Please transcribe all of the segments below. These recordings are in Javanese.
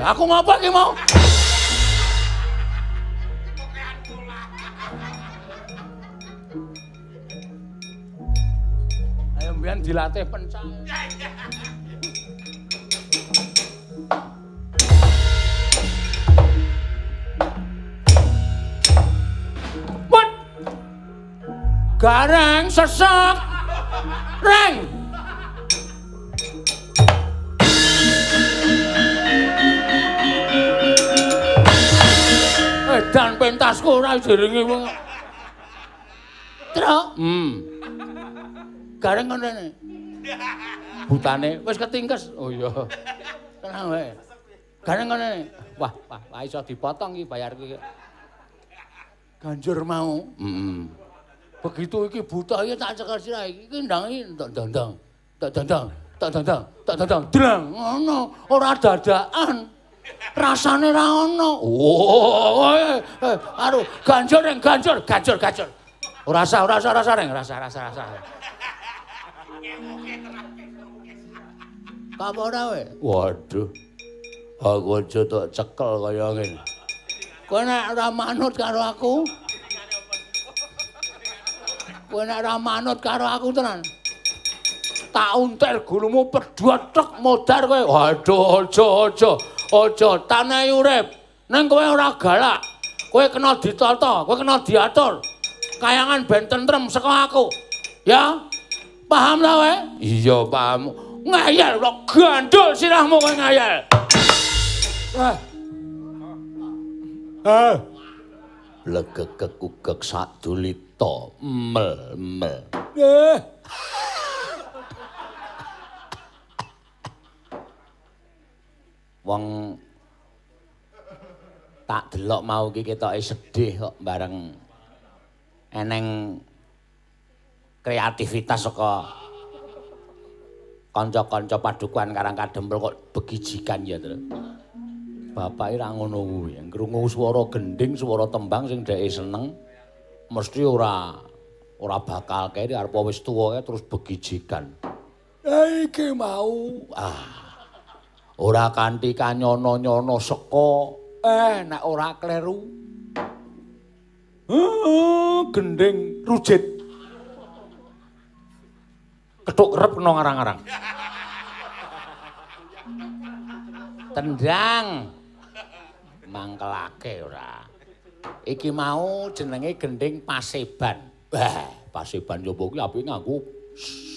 Aku ngopo iki mau? Ayo mbiyen dilatih pencak. Put. Gareng sesek. Reng. Edan pentasku ora diringi wong. Truk. Gareng ngene. Butane wis ketingkes. Oh iya. Tenang wae. Gareng ngene. Wah, wah, wah iso dipotong iki bayarku iki. Ganjur mau. Begitu iki buta iki tak cekel sirah iki, iki ndang iki tak dandang. Tak dandang, tak dandang, tak dandang. Drang ngono, ora dadakan. Rasane ra ono. Oh, aduh, ganjur reng, ganjur, ganjur, ganjur. Ora sah, ora sah, ora sah reng, rasa, rasa, rasa. Apa ora kowe? Waduh. Aku aja tok cekel kaya ngene. Kowe nek ora manut karo aku. Kowe nek ora manut karo aku tenan. Tak untel gulumu pedhot tek modar kowe. Waduh, aja, aja. Aja tanahe urip. Ning kowe ora galak. Kowe kena ditata, kowe kena diatur. Kayangan ben tentrem saka aku. Ya? Paham ta kowe? Iya, paham. Ngayal kok gandul sirahmu kowe ngayal. Ah. Ah. Blegegek ugek sadulita mel-mel. Eh. Wong tak delok mau iki ketoke sedih kok bareng eneng kreativitas saka kanca-kanca padukuhan Karang Kadempel kok begijikan ya, Tru. Bapake ra ngono kuwi, ngrungu swara gendhing, swara tembang sing dheke seneng mesti ora bakal keri arep wis tuwa kae terus begijikan. Iki mau ora kanthi kanyono-nyono seka nek ora kleru. Gendhing rujit. Kethuk kerep kena ngarang-arang. Tendang. Mangkelake ora. Iki mau jenenge gendhing paseban. Wah, paseban coba kuwi apike nganggo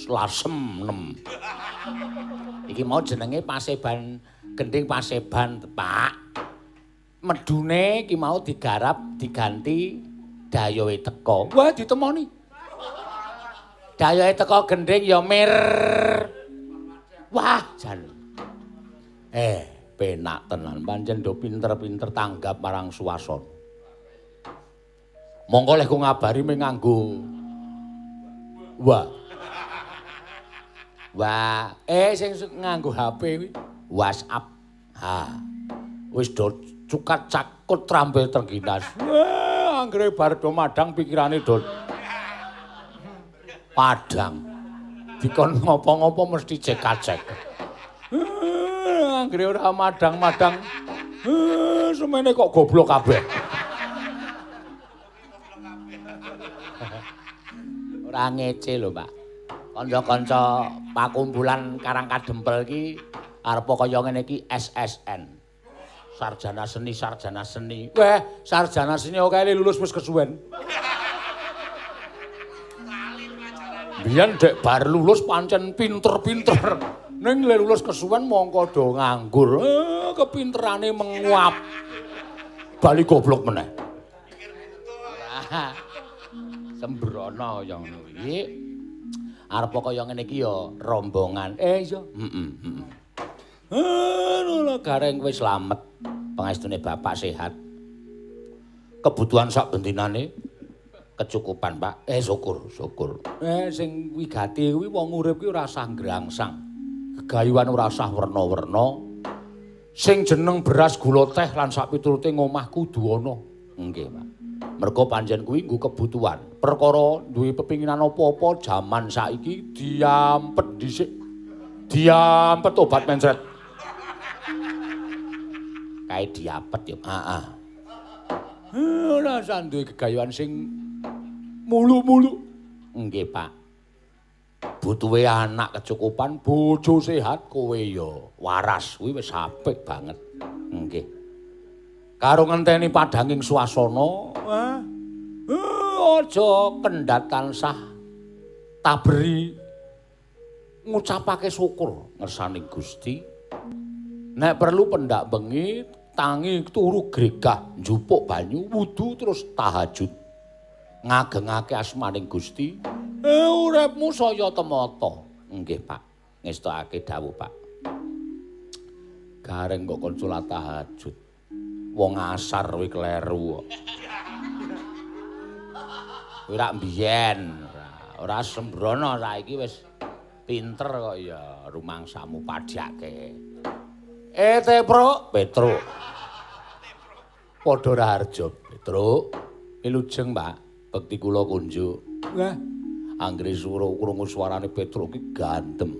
lasem nem. Iki mau jenenge paseban, gendhing paseban, Pak. Medune iki mau digarap diganti dayohe teka. Wah, ditemoni. Dayohe teka gendhing ya mir. Wah, jan. Penak tenan pancen do pinter-pinter tanggap marang suasana. Monggo leh ku ngabari mung nganggo wah. Wah, sing nganggo HP kuwi WhatsApp. Ha. Wis do cukat cakut trampil trengginas. Wah, anggere bar do madang pikirane do padang. Dikon ngopo-ngopo mesti cek-cek. Anggere ora madang-madang. Semene kok goblok kabeh. Ora ngece lho, Pak. Kanca-kanca pakumpulan Karang Kadempel iki arep kaya ngene iki SSN. Sarjana seni, sarjana seni. Weh, sarjana seni oke lulus wis kesuwen. Biyen dek bar lulus pancen pinter-pinter. Ning le lulus kesuwen mongko do nganggur. Kepinterane menguap. Bali goblok meneh. Sembrono ya ngono kuwi. Arep kaya ngene iki ya rombongan. Iya. Heeh, heeh. Lho gareng wis slamet. Pangestune bapak sehat. Kebutuhan sak bentinane kecukupan, Pak. Syukur, syukur. Sing wigati kuwi wong urip kuwi ora usah ngrangsang. Gegayuhan ora usah werna-werna. Sing jeneng beras gula teh lan sak piturute ngomah kudu ana. Nggih, Pak. Mergo pancen kuwi nggo kebutuhan. Perkara duwe pepinginan apa-apa jaman saiki diampet dhisik. Diampet obat mencret. Kae diapet ya. Heeh. Ora usah duwe gegayuhan sing mulu-mulu. Nggih, Pak. Butuhe anak kecukupan, bojo sehat, kowe ya waras. Kuwi wis apik banget. Nggih. Karo ngenteni padhanging swasana, aja kendhat tansah taberi ngucapake syukur ngersaning Gusti. Nek perlu pendak bengi tangi turu gregah, njupuk banyu wudu terus tahajud. Ngagengake asmaning Gusti. Uripmu saya temata. Nggih, Pak. Ngestokake dawuh, Pak. Gareng kok kon salat tahajud. Wong asar kuwi kleru kok. Kuwi rak mbiyen, ora sembrono saiki wis pinter kok ya rumangsamu padhake. Tepruk, Petruk. Padha raharja, Petruk. Wilujeng, Pak. Bekti kula kunjuk. Wah, anggere krungu suarane Petruk ki gandem.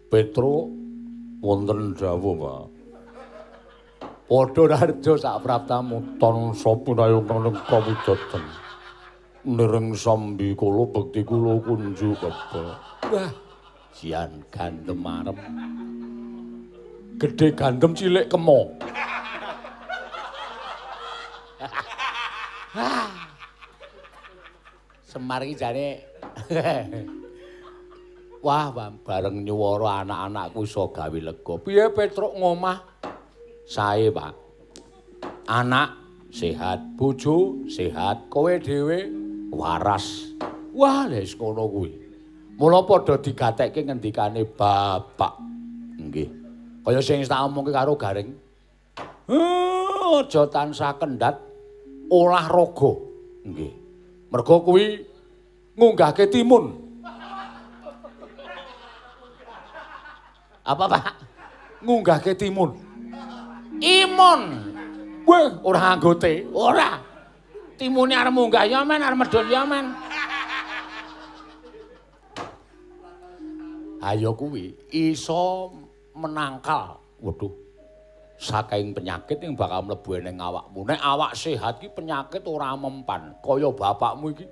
Petruk wonten dawuh, Pak. Padha raharja sak praptamu tansa pinayung kawujaten. Nireng sambi kula bekti kula kunjuk, Bapak. Wah, jian gandem arep. Gedhe gandem cilik kemo. Semar iki jane wah, bareng nyuwara anak-anakku iso gawe lega. Piye Petruk ngomah? Sae, Pak. Anak sehat, bojo sehat, kowe dhewe waras. Wah, wis ngono kuwi. Mula padha digatekke ngendikane bapak. Nggih. Kaya sing tak omongke karo Gareng. Aja tansah kendhat olahraga. Nggih. Mergo kuwi ngunggahke timun. Apa, Pak? Ngunggahke timun. Imun. Weh, ora anggote, ora. Timune arep munggah ya men, arep medhun ya men. Ayo kuwi iso menangkal. Waduh. Saking penyakit yang bakal mlebu ning awakmu. Nek awak sehat ki penyakit ora mempan. Kaya bapakmu iki.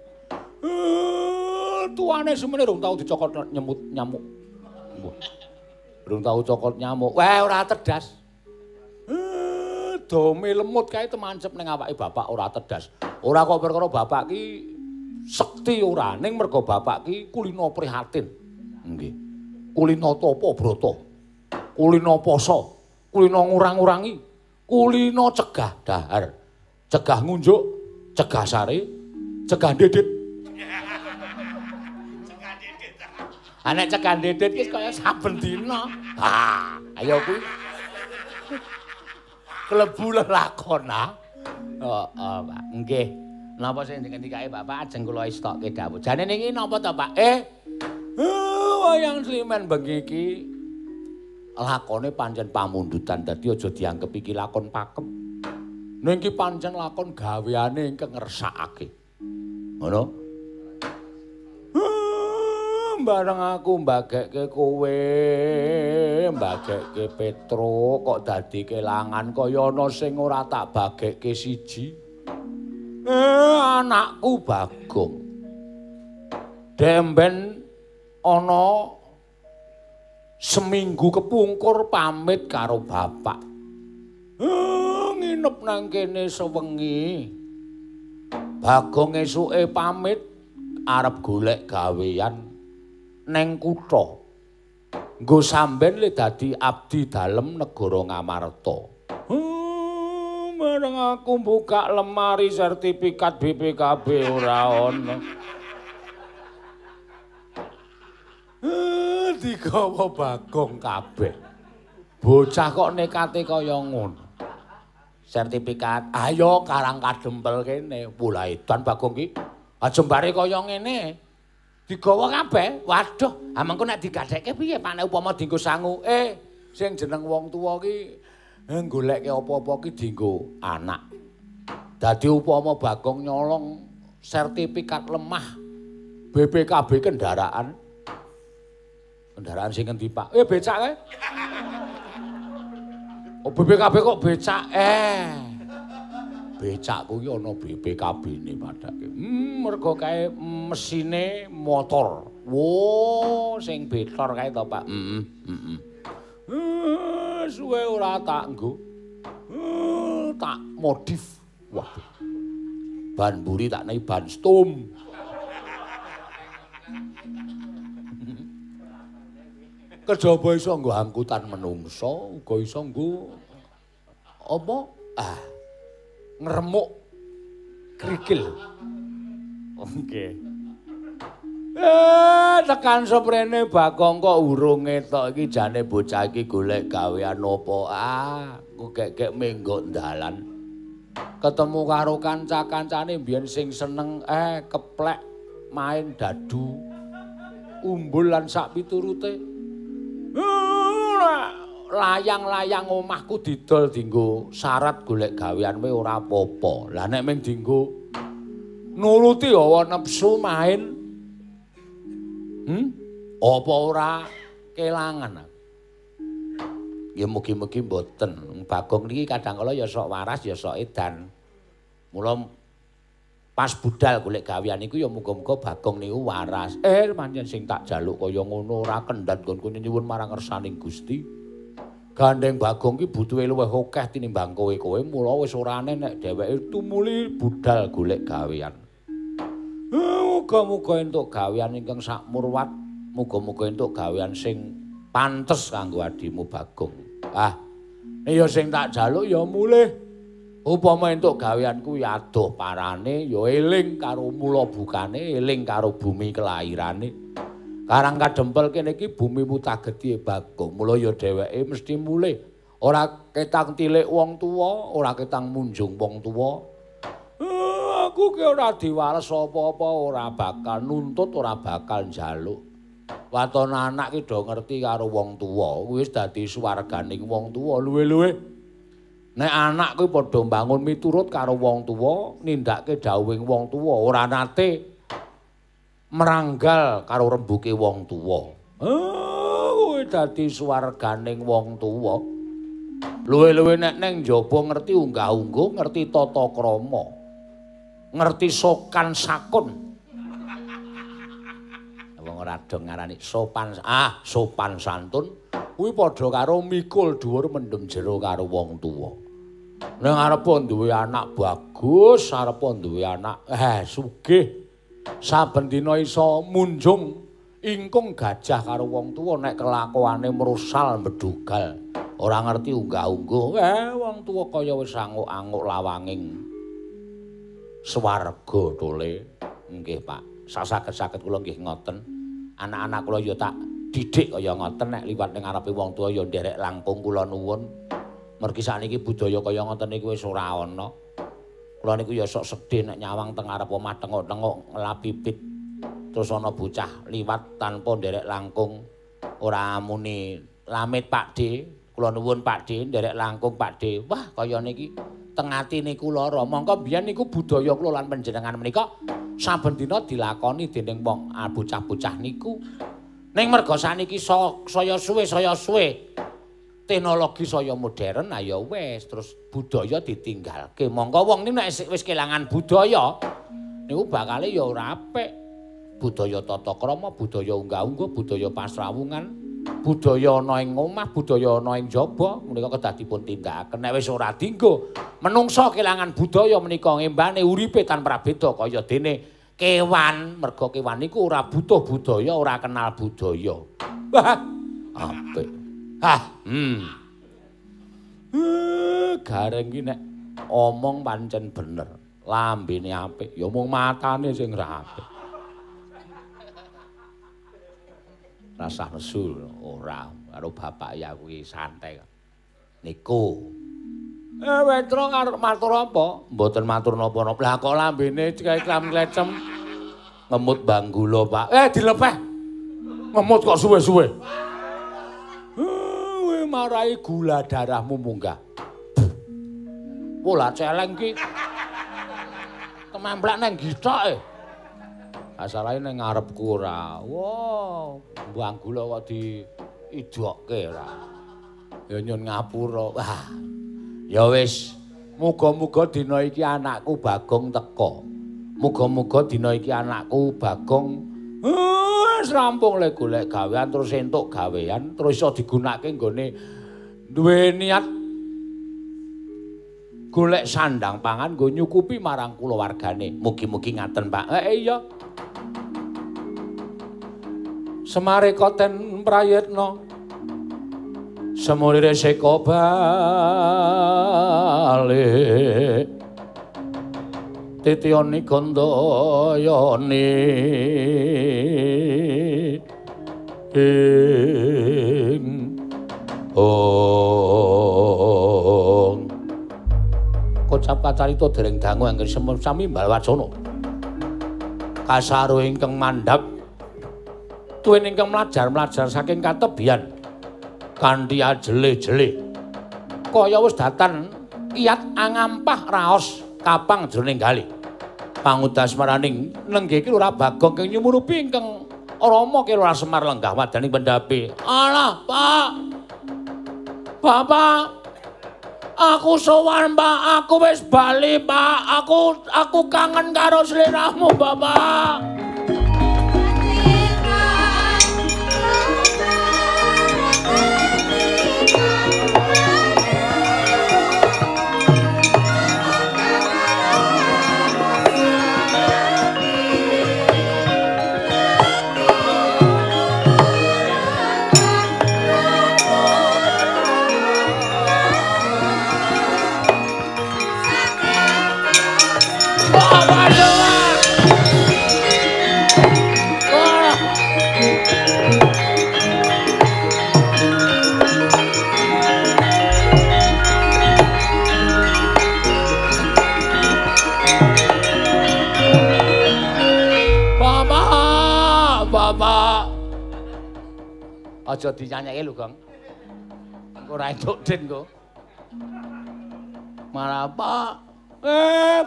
Tuane semene rung tau dicokot nyemut nyamuk. Wah. Rung tau cokot nyamuk. Wah, ora tedas. Dome lemut kae temancep ning awake bapak ora tedas. Ora kok perkara bapak ki sekti ora, ning mergo bapak ki kulino prihatin. Nggih. Kulino tapa brata. Kulino poso. Kulino ngurang-ngurangi, kulino cegah dahar, cegah ngunjuk, cegah sare, cegah dedit. Cegah dedit. Ha nek cegah dedit ki kaya saben dina. Ha, ayo kuwi. Klebu lelakon ah. Heeh, Pak. Nggih. Napa sing ngendikake Bapak ajeng kula estokke dawuh. Jane niki napa to, Pak? Wayang Sliman bengi iki lakone pancen pamundutan, dadi aja dianggep iki lakon pakem. Ning iki pancen lakon gaweane ingkang ngersakake. Ngono? Bareng aku mbagekke kowe, mbagekke Petruk kok dadi kelangan kaya ana sing ora tak bagekke siji. Anakku Bagong. Demben ana seminggu kepungkur pamit karo bapak. Nginep nang kene sewengi. Bagong esuke pamit arep golek gawean neng kutha. Nggo samben le dadi abdi dalem negara Ngamarta. Bareng aku buka lemari sertifikat BPKB ora ana. Digawa Bagong kabeh. Bocah kok nekate kaya ngono. Sertifikat, ayo karang kadempel kene. Wah, edan Bagong ki. Ajembare kaya ngene. Digawa kabeh. Waduh, ha mengko nek digadekke piye Pak nek upama dienggo sangu? Sing jeneng wong tuwa ki goleke apa-apa ki dienggo anak. Dadi upama Bagong nyolong sertifikat lemah BPKB kendaraan. Kendaraan sing ngendi, Pak? Becak kae. Oh BPKB kok becak Becak kuwi ana BPKB-ne padake. Mergo kae mesine motor. Wo, sing betor kae to, Pak. Heeh, heeh. Suwe ora tak nggo. Tak modif. Waduh. Ban mburi tak nei ban stum. Kejaba iso nggo angkutan menungso, uga iso nggo apa? Ah. Ngremuk krikil. Oke. Tekan seprene Bagong kok urung ngetok iki jane bocah iki golek gawean apa? Ah, kok gek-gek menggok dalan. Ketemu karo kanca-kancane mbiyen sing seneng keplek main dadu, umbul lan sak piturute. Layang-layang omahku didol dienggo syarat golek gawean kowe ora apa-apa. Lah nek mung dienggo nuruti hawa nepsu main, apa ora kelangan? Ya mugi-mugi mboten. Bagong niki kadang kala ya sok waras ya sok edan. Mula pas budal golek gawean niku ya muga-muga Bagong niku waras. Pancen sing tak jaluk kaya ngono ora kendhat nggonku nyuwun marang ngersaning Gusti. Gandeng Bagong ki butuhe luwih akeh tinimbang kowe-kowe, mula wis ora aneh nek dheweke tumuli budal golek gawean. Muga-muga entuk gawean ingkang sakmurwat, muga-muga entuk gawean sing pantes kanggo adimu Bagong. Ah, ya sing tak jaluk ya mulih. Upama entuk gawean kuwi adoh parane, ya eling karo mula bukane, eling karo bumi kelairane. Karang Kadempel kene iki bumi mutageti Bagong. Mula ya dheweke mesti mulih. Ora ketang tilik wong tuwa, ora ketang munjung wong tuwa. Aku ki ora diwales apa-apa, ora bakal nuntut, ora bakal njaluk. Waton anak ki do ngerti karo wong tuwa, kuwi wis dadi swarganing wong tuwa luwe-luwe. Nek anak kuwi padha mbangun miturut karo wong tuwa, nindakake dawuhing wong tuwa, ora nate meranggal karo rembuke wong tuwa. Kuwi dadi swarganing wong tuwa. Luwe-luwe nek neng njaba ngerti unggah-ungguh, ngerti tata krama, ngerti sokan sakun. Wong ora do ngarani sopan, sopan santun kuwi padha karo mikul dhuwur mendem jero karo wong tuwa. Ning arepa duwe anak bagus, arepa duwe anak sugih. Saben dina iso munjung ingkung gajah karo wong tuwa nek kelakuane mrusal mbedugal, ora ngerti unggah-ungguh. Wong tuwa kaya wis anguk-anguk lawanging swarga tole. Nggih, Pak. Sasaget-saget kula nggih ngoten. Anak-anak kula ya tak didik kaya ngoten, nek liwat ning ngarepe wong tuwa ya nderek langkung kula nuwun. Mergi sakniki budaya kaya ngoten niku wis ora ana. Kula niku ya sok sedih nek nyawang teng ngarep omah tengok-tengok ngelapipit. Terus ana bocah liwat tanpa nderek langkung, ora muni lamit Pak D, kula nuwun Pak D, nderek langkung Pak D. Wah, kaya niki teng atine kula lara. Mongko biyen niku budaya kula lan panjenengan menika saben dina dilakoni dening wong bocah-bocah niku. Ning merga saniki saya suwe teknologi saya modern, ya wis terus budaya ditinggalke. Mongko wong niku nek wis kelangan budaya niku bakale ya ora apik. Budaya tata krama, budaya unggah-ungguh, budaya pasrawungan, budaya ana ing omah, budaya ana ing jaba menika kedah dipun tindakaken. Nek wis ora dienggo, menungsa kelangan budaya menika ngembane uripe tanpa prabeda kaya dene kewan. Merga kewan niku ora butuh budaya, ora kenal budaya. Wah, apik. Gareng ki nek omong pancen bener, lambene apik, ya mung matane sing ra apik. Rasah nesu ora karo bapak ya kuwi santai. Niku. Wetro arep matur apa? Mboten matur napa-napa. Lah kok lambene klam-klecem ngemut banggula, Pak. Dilepeh. Ngemut kok suwe-suwe. Kowe marai gula darahmu munggah. Pola celeng ki kememplek nang githoke. Asalahe ning ngarepku ora. Wah, buang gula kok diidokke ora. Ya nyun ngapura. Wah. Ya wis, muga-muga dina iki anakku Bagong teka. Muga-muga dina iki anakku Bagong wis rampung le golek gawean terus entuk gawean terus iso digunakake nggone duwe niat golek sandang pangan nggo nyukupi marang kulawargane. Mugi-mugi ngaten, Pak. Iya. Semare koten prayitna semulire seka balik titiyani gandayani ing ong kocap kacarita dereng dangu angger sami balwacana kasaru ingkang mandhap tuwin ingkang mlajar-mlajar saking katebian kanthi ajeleh-jeleh kaya wis datan kiyat angampah raos kapang jroning gali pangudas maraning nenggih Ki Lurah Bagong kang nyumurupi ingkang rama Ki Lurah Semar lenggah wadaning pendhape. Alah, Pak. Bapak, aku sowan, Pak. Aku wis bali, Pak. Aku kangen karo sliramu, Bapak. Aja dinyanyekke lho, Gong. Engko ora entuk den engko. Malah Pak,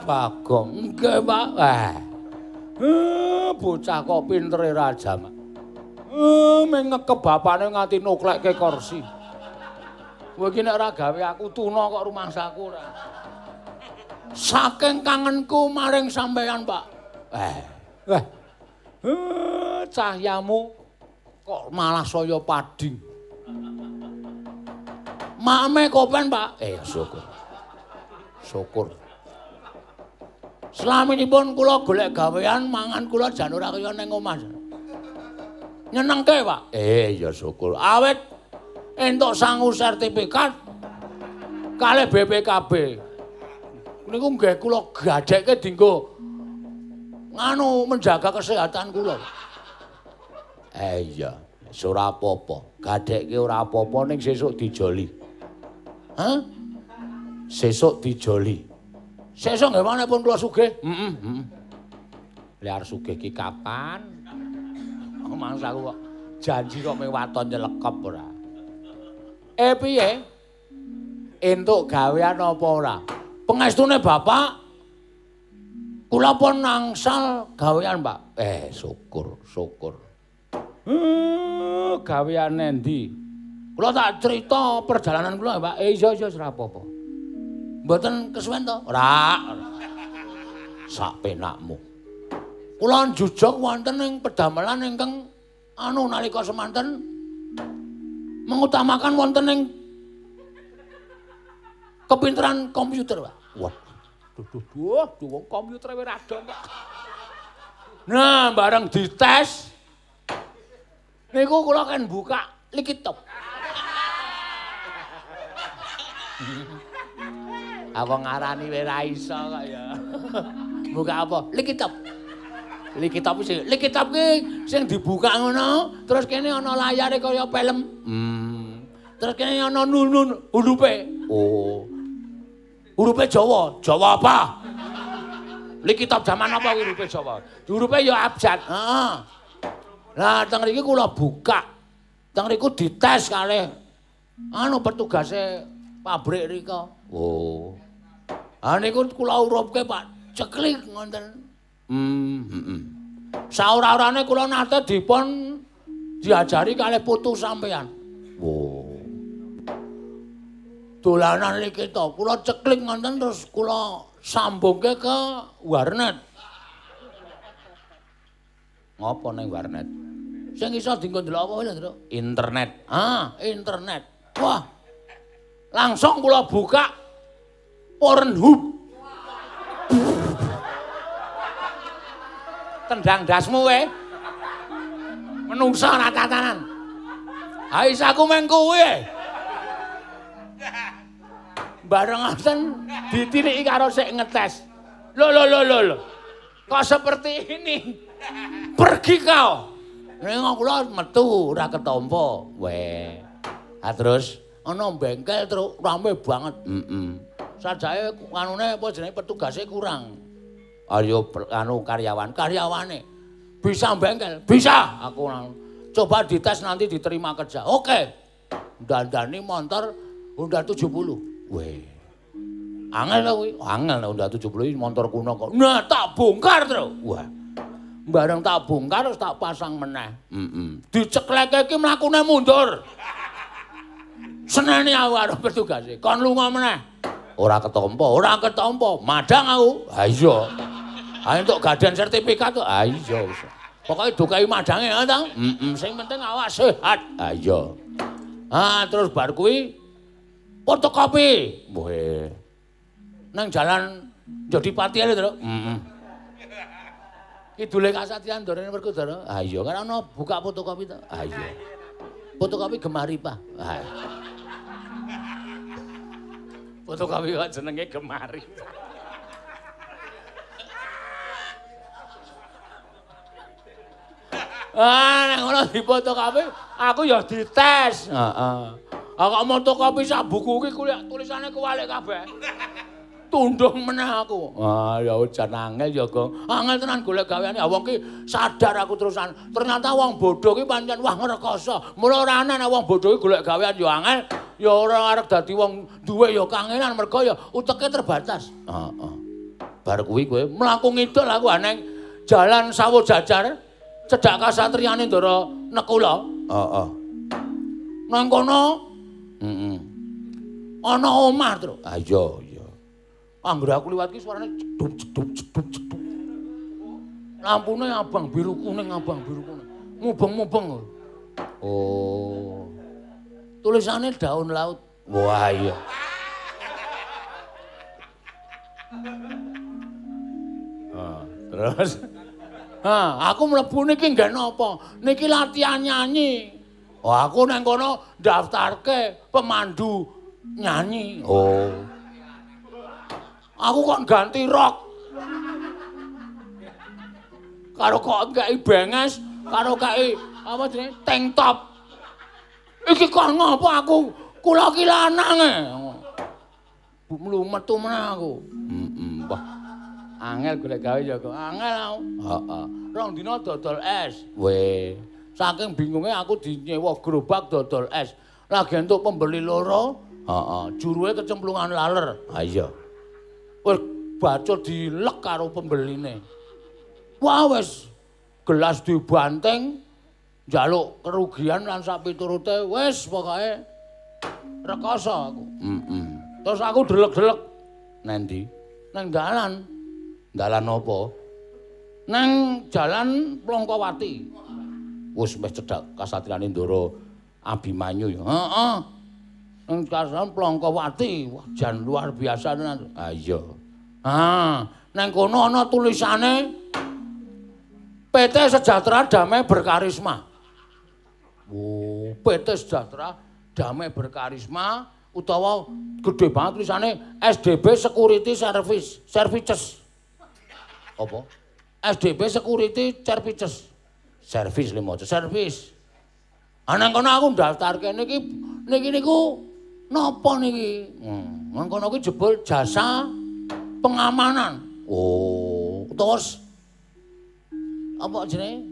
Bagong. Nggih, Pak. Bocah kok pintere raja, Mak. Meng ngekep bapane nganti nuklekke kursi. Kowe iki nek ora gawe aku tuna kok rumangsaku ora. Saking kangenku maring sampeyan, Pak. Wah. Cahyamu kok malah saya pading. Mame kopen, Pak. Syukur. Syukur. Slaminipun kula golek gawean mangan kula jan ora kaya ning omah. Nyenengke, Pak. Ya syukur. Awit entuk sangu sertifikat kalih BPKB. Niku nggih kula gadhekke dinggo nganu menjaga kesehatan kula. Iya, wis ora apa-apa. Gadhekke ora apa-apa ning sesuk dijoli. Hah? Sesuk dijoli. Sesuk nggih manipun kula sugih? Heeh, heeh. Lha arep sugih ki kapan? Mangsaku kok janji kok mung waton nyelekep ora. Piye? Entuk gawean apa ora? Pengestune Bapak kula pun nangsal gawean, Pak. Syukur, syukur. Gaweane endi? Kula tak cerita perjalanan kula, Pak. Iya iya ora apa-apa. Mboten kesuwen to? Ora. Sak penakmu. Kula njujug wonten ing pedamelan ingkang anu nalika semanten mengutamakan wonten ing kepinteran komputer, Pak. Wah. Duh duh duh, wong komputer wis ra dong kok. Nah, bareng dites niku kula kan buka likitop. Apa ngarani wis ra iso kok ya. Buka apa? Likitop. Likitop sing likitop ki sing dibuka ngono, terus kene ana layare kaya film. Terus kene ana nun hurufe. Oh. Hurufe Jawa. Jawa apa? Likitop jaman apa hurufe Jawa? Hurufe ya abjad. Heeh. Lah teng mriki kula buka. Teng mriku dites kalih anu petugase pabrik rika. Oh. Ha niku kula urupke Pak, ceklik ngoten. Heeh. Saora-orane kula nate dipun diajari kalih putu sampean. Oh. Dolanan iki to, kula ceklik ngoten terus kula sambungke ke warnet. Ngopo ning warnet? Sing iso dienggo ndelok apa lho, Truk? Internet. Ah, internet. Wah. Langsung kula buka Pornhub. Tendang dasmu kowe. Menungsa ora tatanan. Ha is aku meng kowe. Bareng ngoten ditiliki karo sik ngetes. Lho lho lho lho. Kok seperti ini? Pergi kau. Ning kula metu ora ketampa. Weh. Ha terus ana bengkel terus rame banget. Heeh. Sajake anune apa jenenge petugase kurang. Ayo anu karyawan, karyawane bisa bengkel, bisa. Aku coba dites nanti diterima kerja. Oke. Dandani motor Honda 70. Weh. Angel ta kuwi? Angel nek Honda 70 iki motor kuno kok. Nah, tak bongkar, Tru. Wah. Bareng tak bongkar terus tak pasang meneh. Heeh. Dicekleke iki mlakune mundur. Seneni aku karo petugase. Kon lunga meneh. Ora ketampa, ora ketampa. Madang aku. Ha iya. Ha entuk gadan sertifikat kok. Ha iya. Pokoke dokai madange ha ta? Heeh, sing penting awak sehat. Ha iya. Ah, terus bar kuwi fotokopi. Weh. Nang jalan Jodipati lho, Truk. Heeh. Kidule Kasatriyan Ndorene Werkudara. Ha iya, kan ana buka fotokopi to. Ha iya. Fotokopi Gemari, Pak. Ha. Fotokopi kok jenenge Gemari. Ah, nek ngono difotokopi, aku ya dites. Heeh. Ah kok motokopi sak buku iki tulisane kuwalik kabeh. Tundung meneh aku. Ah ya jan angel ya, Gong. Angel tenan golek gaweane. Ah wong ki sadar aku terusan. Ternyata wong bodho ki pancen wah ngrekoso. Mula ora ana nek wong bodho ki golek gawean ya angel, ya ora arep dadi wong duwe ya kangenan mergo ya uteke terbatas. Heeh. Bar kuwi kowe mlaku ngidul aku aneng jalan Sawo Jajar cedhak kasatriyane Ndara Nekula. Heeh. Nang kono heeh. Ana omah, Truk. Ha iya. Anggere aku liwat ki suarane jeduk jeduk jeduk jeduk. Lampune abang biru kuning, abang biru kuning. Mubeng-mubeng. Oh. Tulisane daun laut. Wah iya. Ah, terus ha, aku mlebu niki nggih napa? Niki latihan nyanyi. Oh, aku nang kono daftarke pemandu nyanyi. Oh. Aku kok ganti rok. Karo kok ngeki benges, karo kei apa jenenge tank top. Iki kok ngopo aku? Kula ki lanang e. Mlumetu meneh aku. Heeh, wah. Angel golek gawe ya kok. Angel aku. Heeh. Rong dina dodol es. Weh. Saking bingunge aku dinyewa gerobak dodol es. Lagi entuk pembeli loro. Heeh, juruwe kecemplungan laler. Ha iya. Wis bacot dilek karo pembeline. Wah wis gelas dibanting, njaluk kerugian lan sak piturute wis pokoke rekoso aku. Heeh. Terus aku delek-delek nang ndi? Nang dalan. Dalan apa? Nang jalan Plongkowati. Wis meh cedhak kasatriyane Ndara Abimanyu ya. Heeh. Nang kasatriyan Plongkowati, wah jan luar biasa tenan. Ha iya. Ah, nang kono ana tulisane PT Sejahtera Damai Berkarisma. Oh, PT Sejahtera Damai Berkarisma utawa gede banget tulisane SDB Security Service, Services. Apa? SDB Security Services. Service lho maca, service. Ah nang kono aku ndaftarke niki niki niku napa niki? Nang kono kuwi jebul jasa pengamanan. Oh, terus apa jenenge?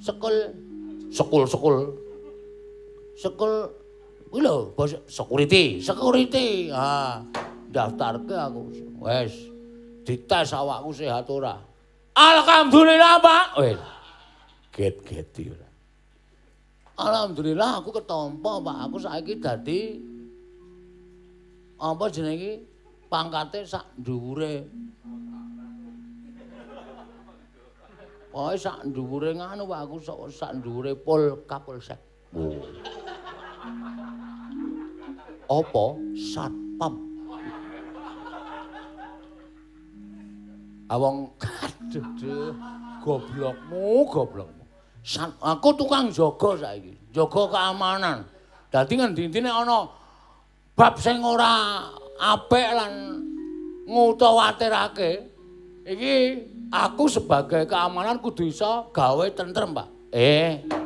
Sekul sekul sekul. Sekul kuwi lho, bos security, security. Ah, daftarke aku. Wes, dites awakku sehat ora. Alhamdulillah, Pak. Wes. Get-geti ora. Alhamdulillah aku ketampa, Pak. Aku saiki dadi Apa jenenge iki? Pangkate sak dhuwure. Pokoke sak dhuwure nganu Pak, aku sak dhuwure Pol Kapolsek. Oh. Apa? Satpam. Awong aduh duh, goblokmu, goblokmu. Aku tukang jaga saiki, jaga keamanan. Dadi ngendi-endi nek ana bab sing ora apik lan ngutawatirake, iki aku sebagai keamanan kudu iso gawe tentrem, Pak.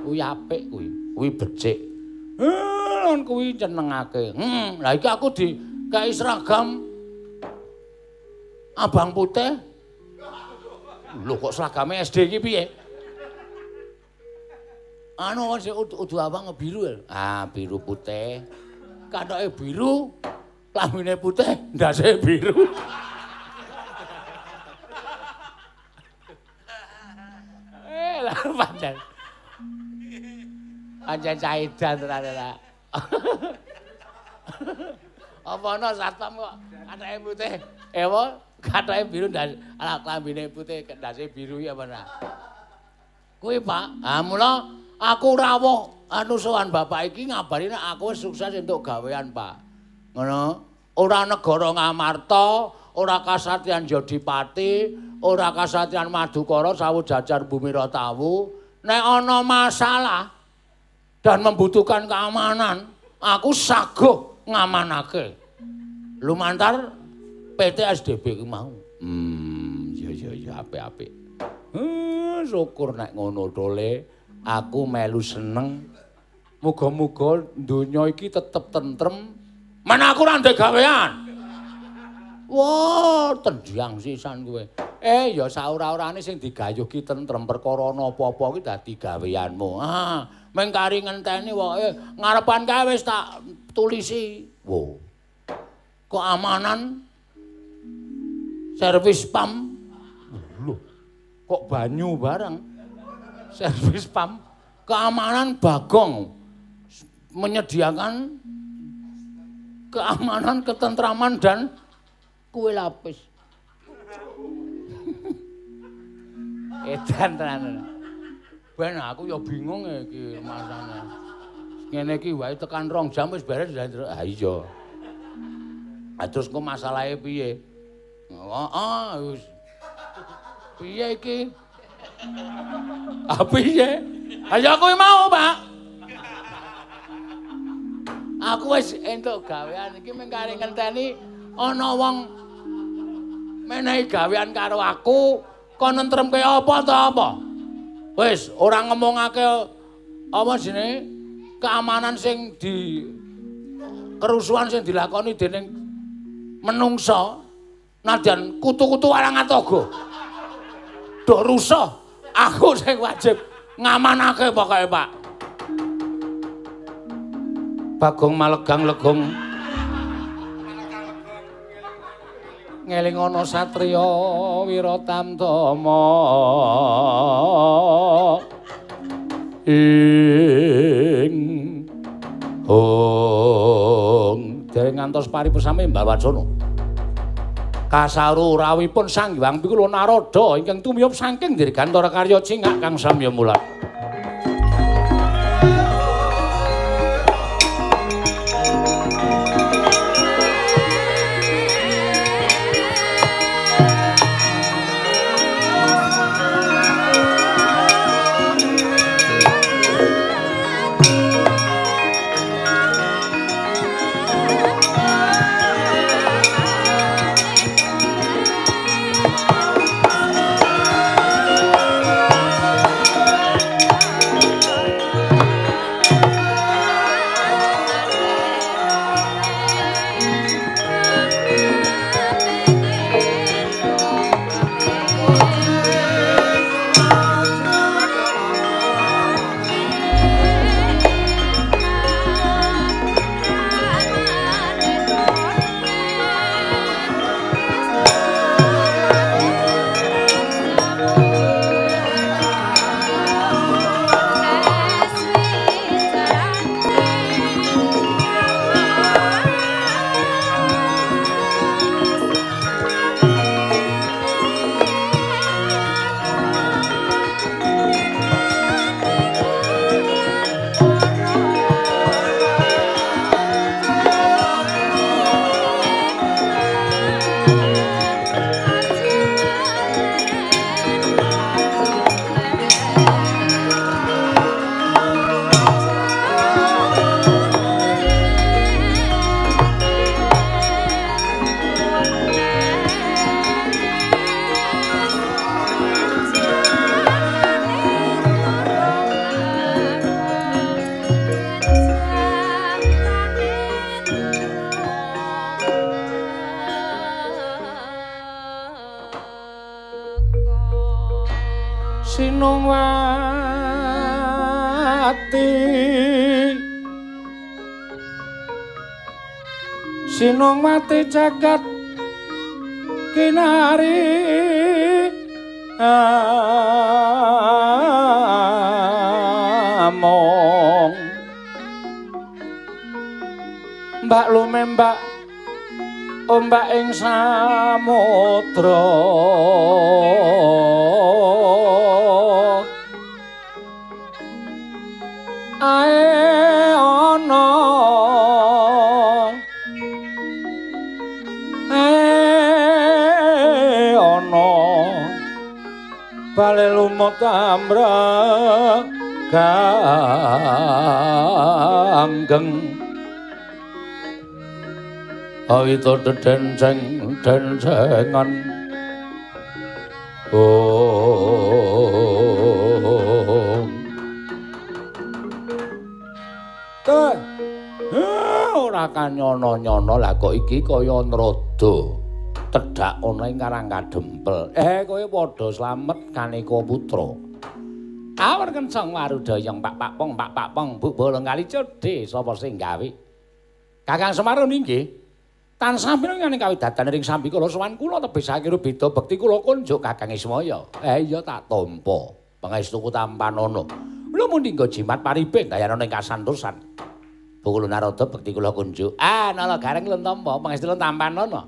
Kuwi apik kuwi, kuwi becik. Lan kuwi nyenengake. Lah iki aku dikei seragam abang putih. Lho kok seragame SD iki piye? Anu sing udu abang biru ya. Ah, biru putih. Kathoke biru, klambine putih, ndase biru. Lah pancen. Pancen caidan tenan ta. Apa ana satpam kok kathoke putih? Apa kathoke biru ndas ala klambine putih ndase biru iki apa ora? Kuwi, Pak. Ha mula aku rawuh anu sowan bapak iki ngabari nek aku wis sukses entuk gawean, Pak. Ngono. Ora negara Ngamarta, ora kasatriyan Jodipati, ora kasatriyan Madukara sawu jajar bumi Ratawu. Nek ana masalah dan membutuhkan keamanan, aku saguh ngamanake. Lumantar PT SDB ku mau. Ya apik-apik. Syukur nek ngono tole, aku melu seneng. Muga-muga donya iki tetep tentrem. Mana aku ora ndek gawean. Wah, tendang sisan kowe. Ya saora-orane sing digayuh ki tentrem perkara ana apa-apa ki dadi gaweanmu. Ah, mung kari ngenteni wae ngarepan kae wis tak tulisi. Wo. Keamanan servis pam. Lho, kok banyu barang. Servis pam, keamanan Bagong menyediakan keamanan, ketentraman dan kue lapis. Edan tenan. Ben aku ya bingung iki masane. Ngene iki wae tekan 2 jam wis beres. Ha iya. Ha terus engko masalahe piye? Heeh, wis. Piye iki? Ah piye? Ha ya kuwi mau, Pak. Aku wis entuk gawean iki mung kari ngenteni ana wong menehi gawean karo aku kon nentremke apa ta apa. Wis ora ngomongake apa jenenge keamanan sing di kerusuhan sing dilakoni dening menungsa nadyan kutu-kutu walang atoga. Do rusuh, aku sing wajib ngamanake pokoke, Pak. Bagong malegang legong ngeling ana satriya Wiratamtama ing hong dereng ngantos paripesame Mbah Wacana. Kasaru rawuhipun Sang Hyang Pikula Narada ingkang tumiyop saking Dirgantara Karya Cingak kang samya mulat. Sinongwati Sinongwati jagat kinari among mbak lumembak ombak ing samudra ae ana ae ana bale lumut amrek ganggeng awita dedenceng dencengan om ora kanyono-nyono lah kok iki kaya nrodo tedhak ana ing Karang Kadempel. Kowe padha slamet kaneka putra. Awar kenceng warudayang pak pak pong pak pak pong bu bolong kali cedhe sapa sing gawe. Kakang Semar inggih. Tansah mireng kawidatan ring sambikala sowan kula tebih sakira beda bekti kula kunjuk Kakang Ismaya. Iya tak tampa. Pangestuku tampanana. Kula mundhi nggo jimat paribin dayanana ing kasantosan. Bukul Narada bekti kula kunjuk. Ah, nala gareng lun tampa pangestu lun tampanana.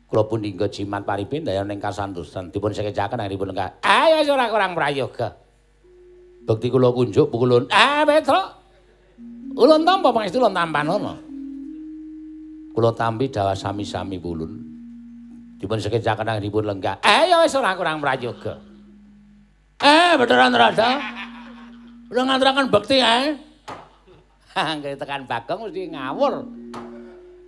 Kula pundi nggo jimat paribin dayanana ing kasantosan. Dipun sekecaken anggenipun lenggah. Ah, ya ora kurang prayoga. Bekti kula kunjuk Pukulun. Ah, Petruk. Ulun tampa pangestu lun tampanana. Kula tampi dawah sami-sami pulun. Dipun sekecaken anggenipun lenggah. Ya wis ora kurang prayoga. Beneran Rada. Udah nganturaken bekti ae. Anggere tekan Bagong mesti ngawur.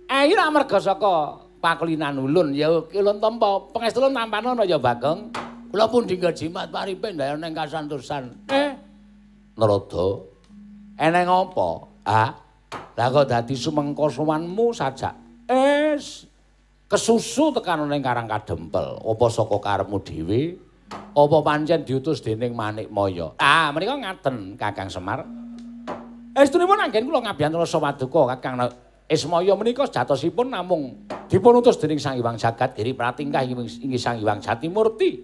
Iki rak merga saka pakulinan ulun ya ulun tampa pangestu ulun tampanana ya Bagong. Kula pundi nggo jimat paripe ndayana ing kasantosan. Narada. Eneng apa? Ah. Lah kok dadi sumengko sowanmu sajak. Kesusu tekan ning Karang Kadempel. Apa saka karepmu dhewe? Apa pancen diutus dening Manikmaya? Ah, menika ngaten Kakang Semar. Estunipun anggen kula ngabiyantara sawaduka Kakang Ismaya menika sejatosipun namung dipun utus dening Sang Hyang Jagat Giri Pratingkah inggih Sang Hyang Jatimurti.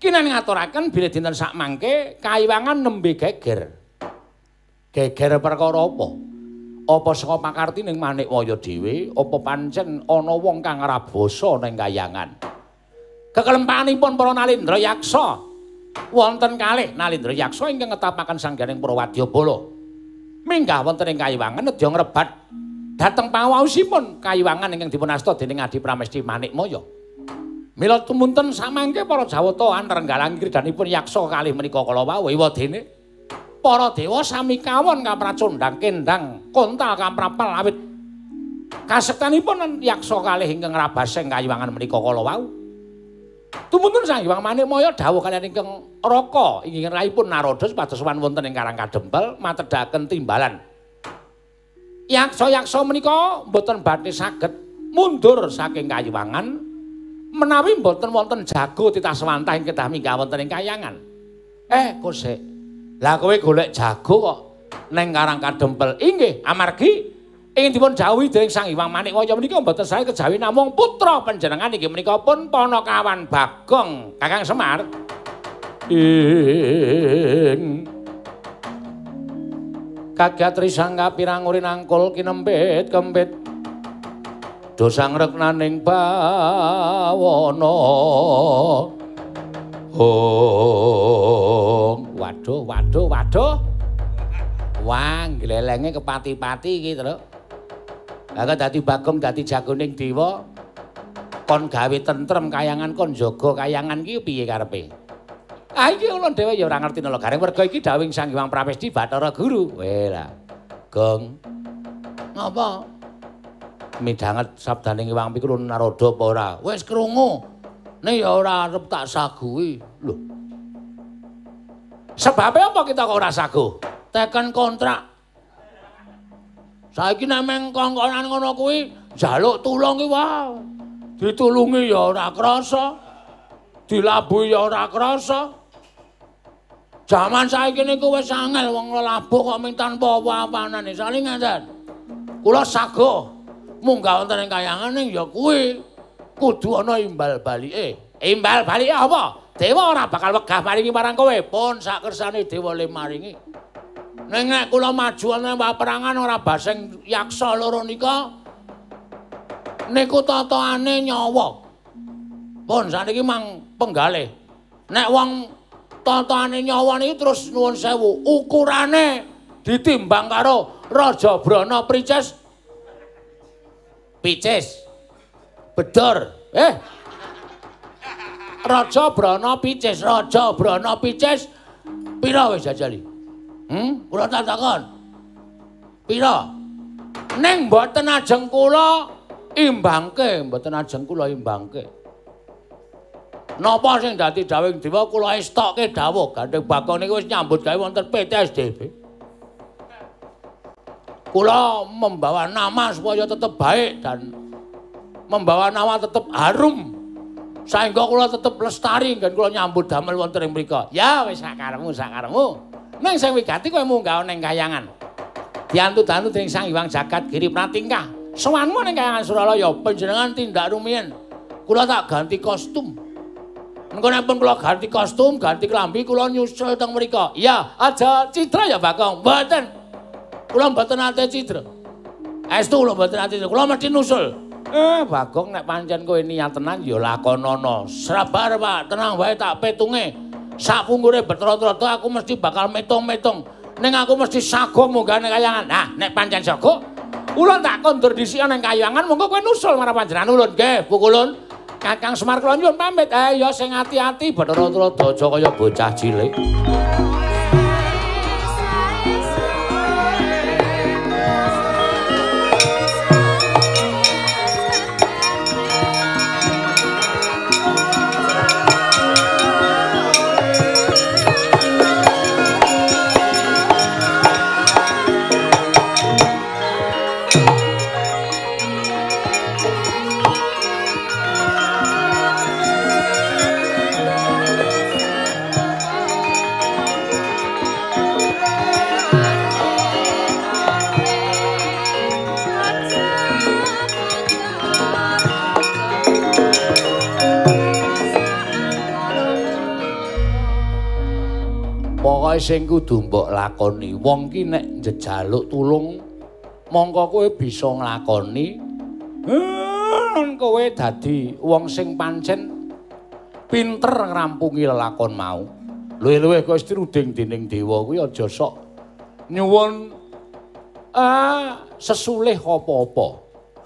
Kinan ngaturaken bilih dinten sakmangke kayiwangan nembe geger. Geger perkara apa? Apa saka pakartining Manikmaya dhewe, apa pancen ana wong kang ngrabasa ning kayangan? Kekelempanipun para Nalindra Yaksa wonten kalih Nalindra Yaksa ingkang ngetapaken sangganing Prawadyabala. Minggah wonten ing kayiwangan nedya ngrebat dhateng pangaosipun kayiwangan ingkang dipun asta dening Adi Pramesti Manikmaya. Mila tumunten samangke para Jawata anrenggalang kridanipun yaksa kalih menika kala wau ewadene para dewa sami kawon kapracondhang kendang kontal kamprapel awit kasektanipun yaksa kalih ingkang ngrabaseng kayiwangan menika kala wau. Tumunten Sang Hyang Manikmaya dawuh kaliyan ingkang Raka inggih rahipun Narada supados sowan wonten ing Karang Kadempel matedhaken timbalan. Yaksa-yaksa menika mboten badhe saged mundur saking kayiwangan menawi mboten wonten jago titah swantah ing kedah minggah wonten ing kayangan. Kosek. Lah kowe golek jago kok neng Karang Kadempel. Inggih, amargi ingin dipun jauhi dening Sang Hyang Manikmaya menika mboten sae kejawi namung putra panjenengan inggih menika pun Panakawan Bagong Kakang Semar. Ing kagiat risang kapirang uri nangkul kinempit kempit dosang reknaning bawana. Oh, waduh waduh waduh. Wah, glelenge kepati-pati iki, Truk. Lah kok dadi Bagong dadi jagoning dewa kon gawe tentrem kayangan kon jaga kayangan iki piye karepe? Ah iki ulun dhewe ya ora ngerti nala gareng werga iki dawuhing Sang Hyang Pramesti Bathara Guru. Weh lah. Gong. Ngapa? Midhanget sabdaning Hyang Pikulun Narada apa ora? Wis krungu. Nek ya ora arep tak saguhi. Lho. Sebabe apa kita kok ora saguh? Teken kontrak. Saiki nek meng kongkonan ngono kuwi njaluk tulung ki wae. Ditulungi ya ora krasa. Dilabuhi ya ora krasa. Jaman saiki niku wis angel wong lelabuh kok ming tanpa apa-apanane. Saling ngenten. Kula sago munggah wonten ing kayangan ning ya kuwi kudu ana imbal balike. Imbal balike apa? Dewa ora bakal wegah maringi marang kowe. Pun sak kersane dewa le maringi. Ning nek kula maju ana paperangan ora baseng yaksa loro nika niku tataane nyawa. Pun saniki mang penggalih. Nek wong tataane nyawa niki terus nuwun sewu, ukurane ditimbang karo Raja Brana Prices. Picis. Bedor. Raja Brana Picis, Raja Brana Picis pira wis jajali? Kula tak takon. Pira? Ning mboten ajeng kula imbangke, mboten ajeng kula imbangke. Napa sing dadi dawing dewa kula estokke dawuh Gandeng Bagong niku wis nyambut gawe wonten PT SDB. Kula membawa nama supaya tetep baik dan membawa nama tetep harum. Saengga kula tetep lestari nggen kula nyambut damel wonten ing mriku. Ya wis sakarepmu, sakarepmu. Ning sing wigati kowe munggah ning kayangan. Diantu-dantu dening Sang Hyang Jagat Giri Pratingkah. Sowanmu ning kayangan Suralaya panjenengan tindak rumiyin. Kula tak ganti kostum. Engko nek pun kula ganti kostum, ganti klambi, kula nyusul teng mriku. Ya, aja cidra ya Bagong. Mboten. Kula mboten nate cidra. Estu kula mboten nate cidra. Kula mesti nusul. Bagong nek pancen kowe niat tenan ya lakonono. Sabar, Pak. Tenang wae tak petunge. Sak punggure Bathara Trada aku mesti bakal metung-metung. Ning aku mesti sago munggah ning kayangan. Nah, nek pancen sago, ulun tak kondur dhisik ning kayangan, monggo kowe nusul marang panjenengan ulun. Nggih, Bu Kulun. Kakang Semar kula nyuwun pamit. Ya sing ati-ati Bathara Trada aja kaya bocah cilik. Sing kudu mbok lakoni wong ki nek njejaluk tulung mongko kowe bisa nglakoni kowe dadi wong sing pancen pinter ngrampungi lelakon mau. Luwih-luwih kowe diruding dening dewa kuwi aja sok nyuwun sesulih apa-apa.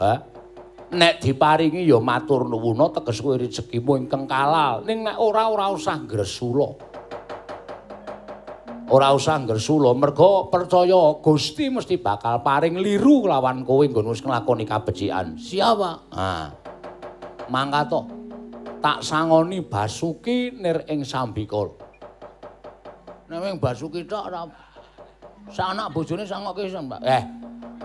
Ha? Nek diparingi ya matur nuwuna teges kowe rezekimu ingkang kalal. Ning nek ora ora usah ngresula. Ora usah ngresula mergo percaya Gusti mesti bakal paring liru lawan kowe nggon wis nglakoni kabecikan. Siapa? Ha. Mangkat to. Tak sangoni Basuki nir ing sambikala. Nek ming Basuki tok ora sak anak bojone sangokke iso, Mbak.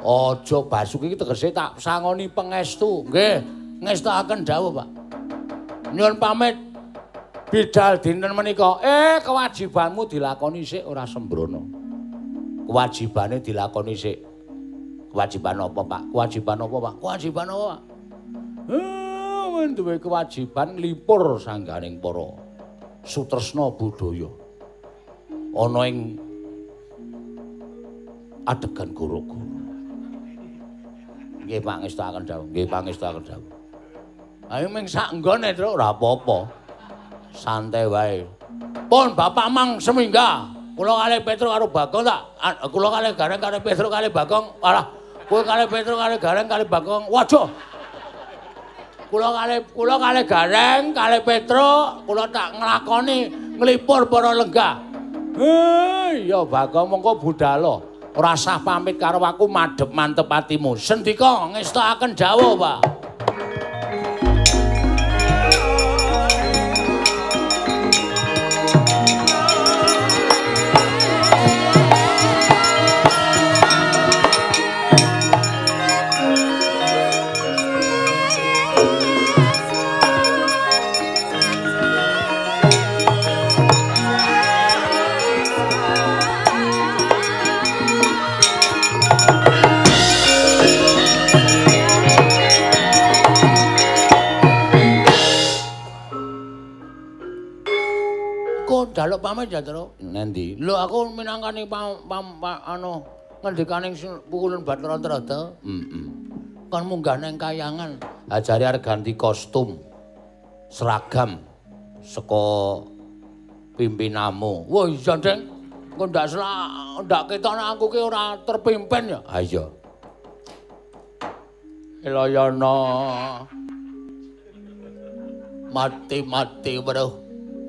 Aja Basuki iki tegese tak sangoni pengestu. Nggih, ngestokaken dawuh, Pak. Nyuwun pamit. Bidal dinten menika, kewajibanmu dilakoni sik ora sembrono. Kewajibane dilakoni sik. Kewajiban apa, Pak? Kewajiban apa, Pak? Kewajiban apa, Pak? Duwe kewajiban nglipur sangganing para sutresna budaya. Ana ing adegan goro-goro. Nggih, Pak, ngestokaken dawuh. Nggih, Pak, ngestokaken dawuh. Ayo ming sak nggone, Truk, ora apa-apa. Santai wae. Pun bapak mang semingga. Kula kalih Petruk karo Bagong tak. Kula kalih Gareng kalih Petruk kalih Bagong. Alah, kowe kalih Petruk kalih Gareng kalih Bagong. Waduh. Kula kalih Gareng kalih Petruk, kula tak nglakoni nglipur para lenggah. Ya Bagong mongko budala. Ora sah pamit karo aku madhep mantep atimu. Sendika ngestokaken dawuh, Pak. jaluk pamit ya, Tru. Nendi? Lho aku minangkani anu ngendikane pukulun Bathara Narada. Heeh. Kon munggah nang kayangan, ajare arep ganti kostum. Seragam saka pimpinanmu. Wah iya, Deng. Engko ndak ndak ketok nek aku ki ora terpimpin ya. Ha iya. Elayana mati-mati weruh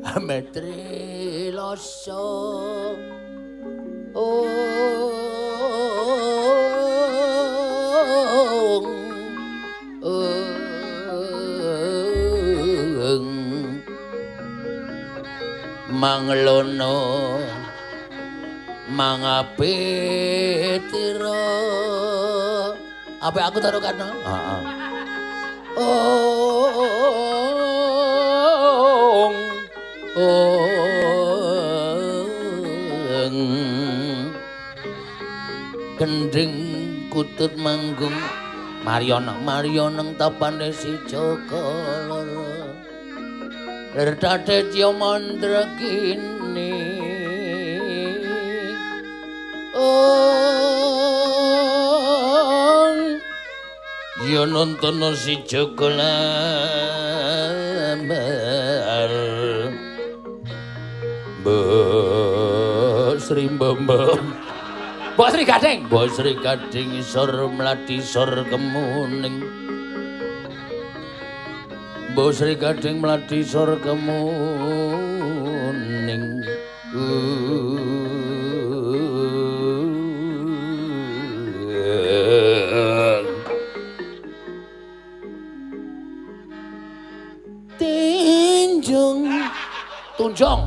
Ametri loso. Manglono mangapitira. Apa aku taruh kana? Heeh. Gending kutut manggung Mariono Marioneng tapane si Joko Loro. Lertate Tyo Mandrakini. Ya nonton si Joko Lambar. Mbok Sri Mbok. Mbok Sri Gading. Mbok Sri Gading isor mlati sor kemuning. Mbok Sri Gading mlati sor kemuning. Tunjung tunjung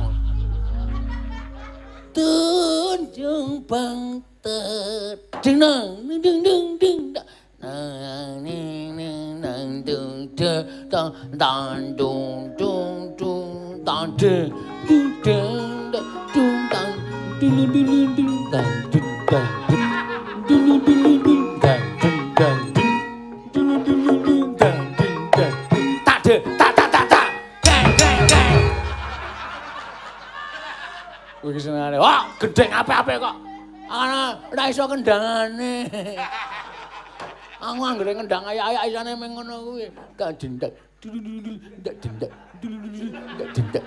tunjung bangtet ding nang ding ding ding nang ning ning nang dung de tang tang dung dung dung tang de dung deng dung tang dung dung dung tang dung tang dung dung dung dung tang dung tang dung dung dung tang dung tang tak de tak tak tak tak deng deng deng. Kuwi senengane. Wah, gendeng apik-apik kok. Ana ora iso kendangane. Aku anggere ngendang ayak-ayak isane meng ngono kuwi. Tak jendak. Ndak jendak. Ndak jendak.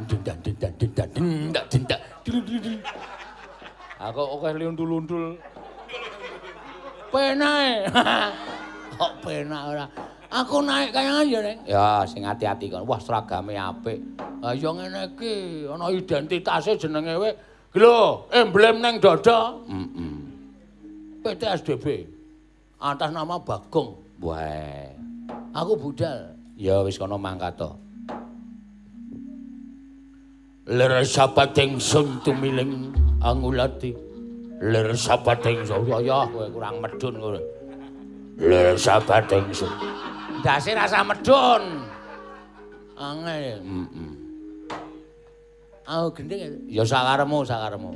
Jendak jendak jendak ndak jendak. Aku akeh lundul-lundul. Penae. Kok penak ora. Aku naik kayangan ya, Neng. Ya, sing ati-ati kon. Wah, seragame apik. Ha ya ngene iki, ana identitase jenenge we. Lho, emblem neng dada. Heeh. PT SDB. Atas nama Bagong. Wah. Aku budal. Ya wis kono mangkat to. Lir sapating sun tumiling angulati. Lir sapating sun. Ya kowe kurang medun kowe. Lir sapating sun. Ndase rasa medun. Angel. Heeh. Aku gendeng ya sakaremu, sakaremu.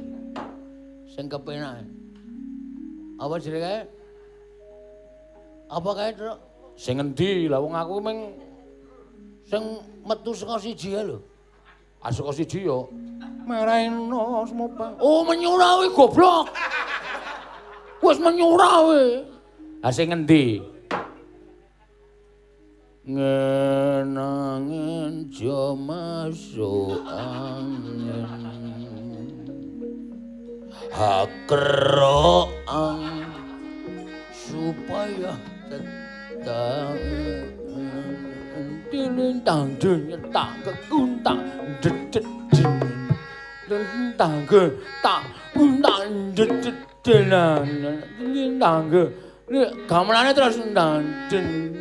Sing kepenak. Apa jenenge kae? Apa kae, Truk? Sing endi? Lah wong aku ming sing metu saka siji ae lho. Ah saka siji yo. Mereno semopa. Oh, menyura kuwi goblok. Wis menyura kuwi. Lah sing endi? Ngenangen jo masuk angin. Hakeroang supaya tetap dilintang tak kekuntang dedet tentang ke tak untang dedet lintang ke gamelane terus tentang den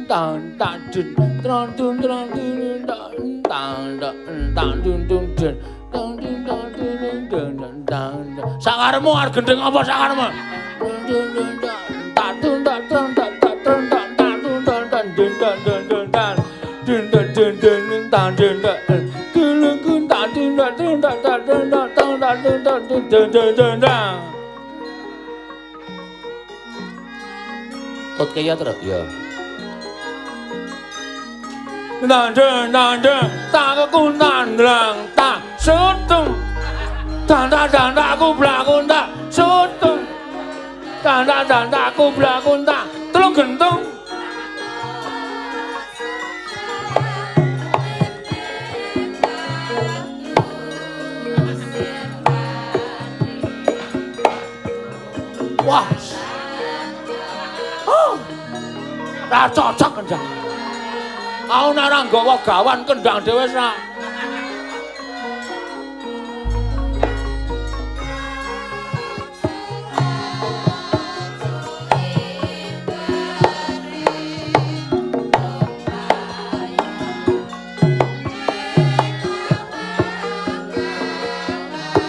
tang tak den tang tun tang tun tang tang tun tun den tang tun tang tun den tang sakaremu arep gendeng apa sakaremu tak tun tak tun tak tak tun tak tak tun tang tang den tang den den tang den den den den tang den den tun tak tun tak tun tak tak tun tak tang tak tun tak tun den den den tang. Tot kaya terus ya. Nang den nang den tak kekuntan lang tak Sutung. Dandak-dandak kublak kuntak. Sutung. Dandak-dandak kublak kuntak. Telung gentung. Wah. Oh. Ra cocok kendang. Aku nek ora nggawa gawan kendang dhewe wis ra.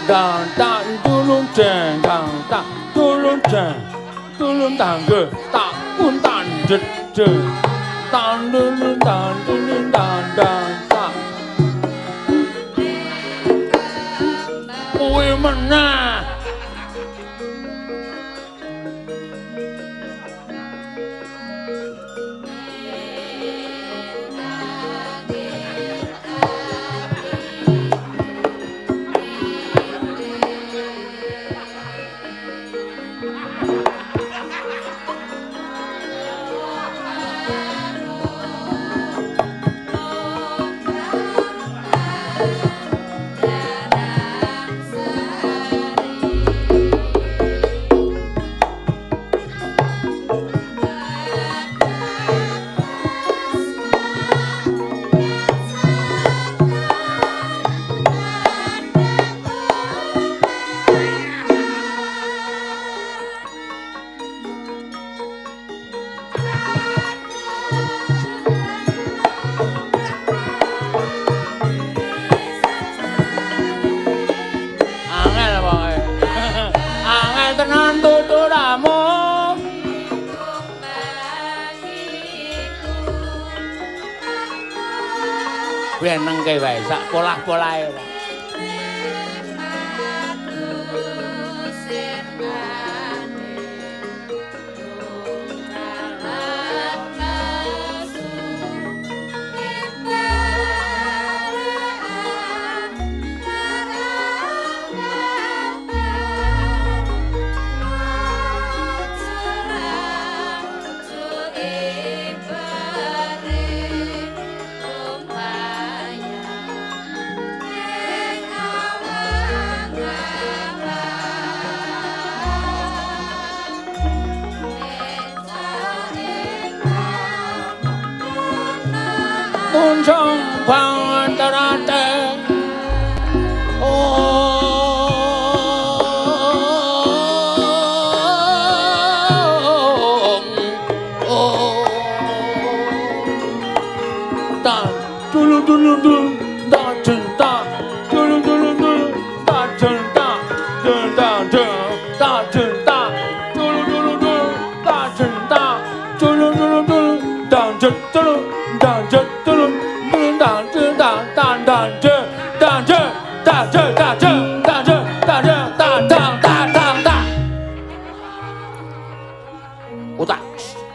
Dang dang tulung jeng dang dang tulung jeng tulung tangge tak kuntan dede tan tulung tan tulung dan dan tak kuwi meneh. Nengke wae sak polah-polahe.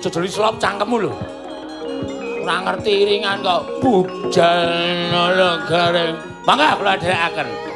Jejeli selop cangkemmu lho. Ora ngerti iringan kok bujal garing. Mangga kula dherekaken.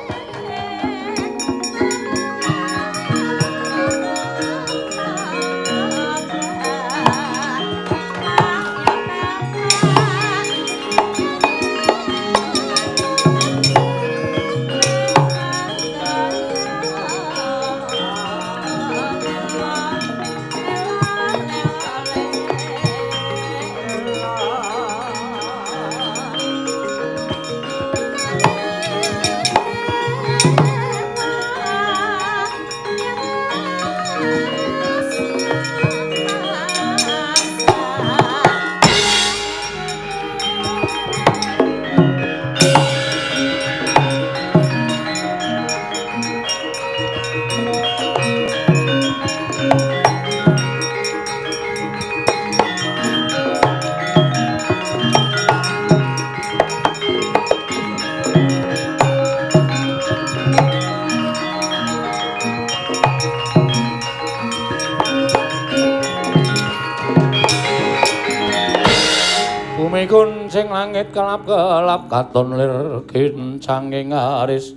Bumi kuncing langit kelap-kelap katon lir kincange ngaris.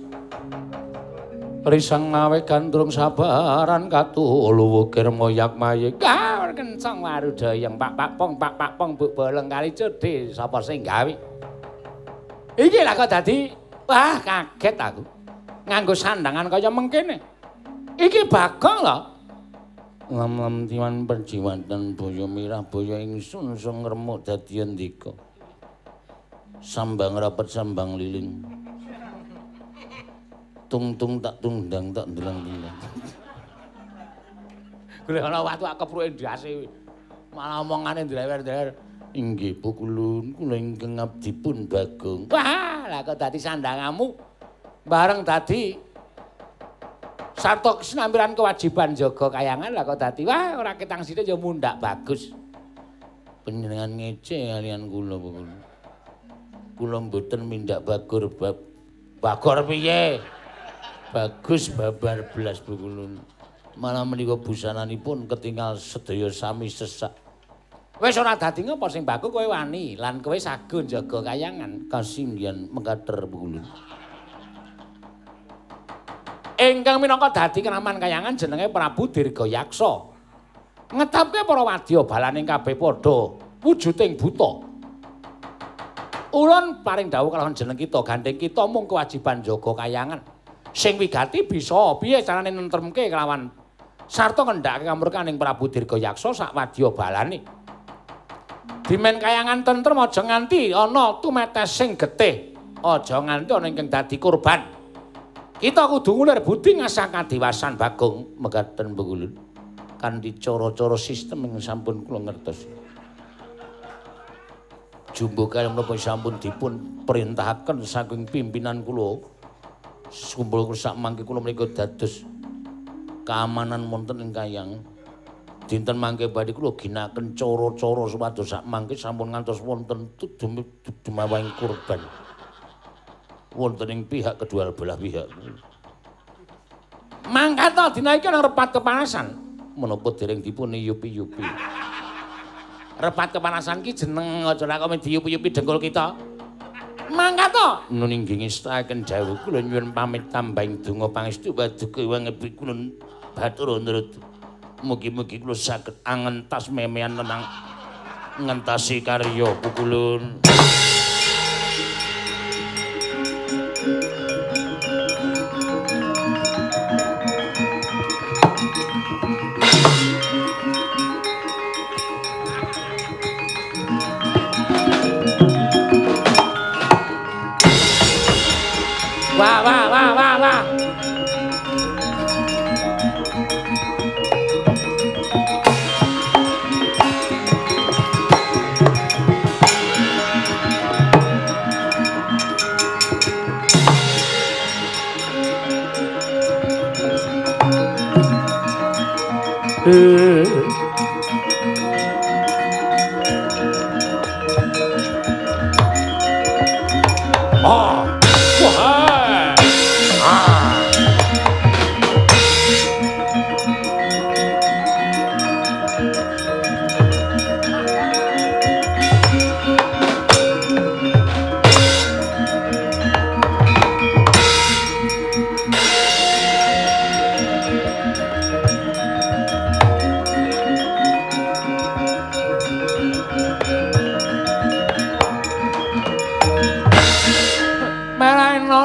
Risang nawe gandrung sabaran katulu wukir moyak mayik. Gaur kencang warudayang pak pak pong pak pak pong buk boleng kali cedhe sapa sing gawe. Iki lah kok dadi wah kaget aku. Nganggo sandangan kaya mengkene. Iki Bagong lho. Lam-lam tiwan perjiwatan boyo mirah boyo ingsun sung ngremuk dadi ndika. Sambang rapet sambang lilin. Tung-tung tak tundang tak ndelang-ndelang. Golek ana watu kepruke ndase. Malah omongane ndlewer-ndlewer. Inggih pukulun kula ingkang abdipun Bagong. Wah, lah kok dadi sandangamu bareng dadi sarta kesinampiran kewajiban jaga kayangan lah kok dadi wah ora ketang sithik ya mundhak bagus. Panjenengan ngece kalian kula pukulun. Kula mboten mindak bagur bab bagor piye? Bagus babar belas pukulun. Malah menika busananipun ketinggal sedaya sami sesak. Wis ora dadi ngapa sing baku kowe wani lan kowe sagun jaga kayangan kasinggihan mekater pukulun. Ingkang minangka dadi kraman kayangan jenenge Prabu Dirgayaksa. Ngetapke para wadya balaning kabeh padha wujuding buta. Ulun paring dawuh kalawan jeneng kita gandheng kita mung kewajiban jaga kayangan. Sing wigati bisa piye carane nentremke kelawan sarta ngendhakake kamurkaning Prabu Dirgayaksa sak wadya balane. Dimen kayangan tentrem aja nganti ana tumetes sing getih, aja nganti ana ingkang dadi korban. Kita kudu ngulir budi ngasah kadiwasan Bagong mekaten pukulun. Kanthi cara-cara sistem ingkang sampun kula ngertos. Jumbo kaya menapa sampun dipun perintahaken saking pimpinan kula. Kumpul sak mangke kula menika dados keamanan wonten ing kayang. Dinten mangke badhe kula ginakaken cara-cara supados sak mangke sampun ngantos wonten dumawahing kurban. Wonten ing pihak kedua belah pihak. Mangkata dina iki ana repat kepanasan. Menapa dereng dipun yupi-yupi. Repat kepanasan ki jeneng aja ora kok diyupi-yupi dengkul kita. Mangkata nun inggih ngestakaken dawuh kula nyuwun pamit tambahing donga pangestu paduka wangebi kula batur nurut. Mugi-mugi kula saged angentas memean tenang ngentasi karya pukulun. Wah wah wah wah wah. Oh, wah. Ah.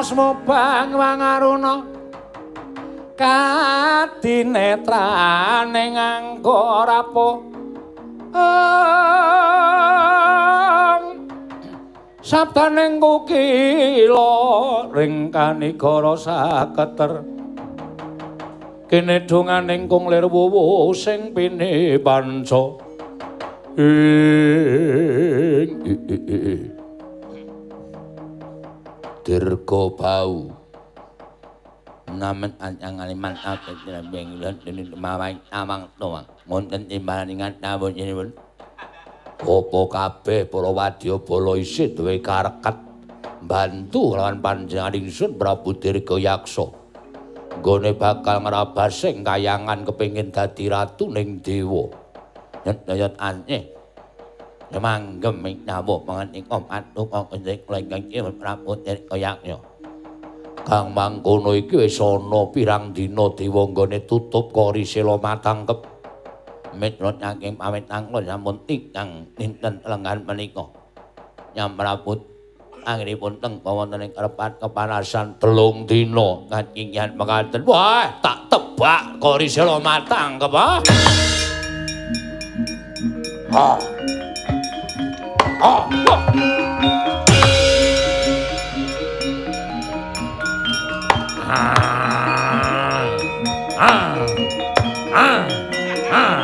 Smobang wangaruna kadinetrane nganggo rapo sabdaning kukila ring kanigara saketer kene donganing kung lir wuwu sing pini panca ing Dirga bau namen anyang aliman apet benglan mawang amang toang wonten timbalan nawon nyuwun apa kabeh para wadya bala isih duwe karekat mbantu lawan panjenengan ingsun Prabu Dirgayaksa nggone bakal ngrabasing kayangan kepengin dadi ratu ning dewa nyet nyet aneh Manggem ing dawuh pangantika paduka Gusti kula ingkang nyuwun Prabu Dirgayaksa. Kang mangkono iki wis ana pirang dina dewa nggone tutup Kori Sela matangkep. Miturut saking pamitang kula sampun tigang dinten lenggan menika. Nyam Prabu anggenipun teng wonten ing repat kepanasan 3 dina kacinggihan mekaten. Wah, tak tebak Kori Sela matangkep ah. Ah. Ah. Ah. Ah. Ah. Ah.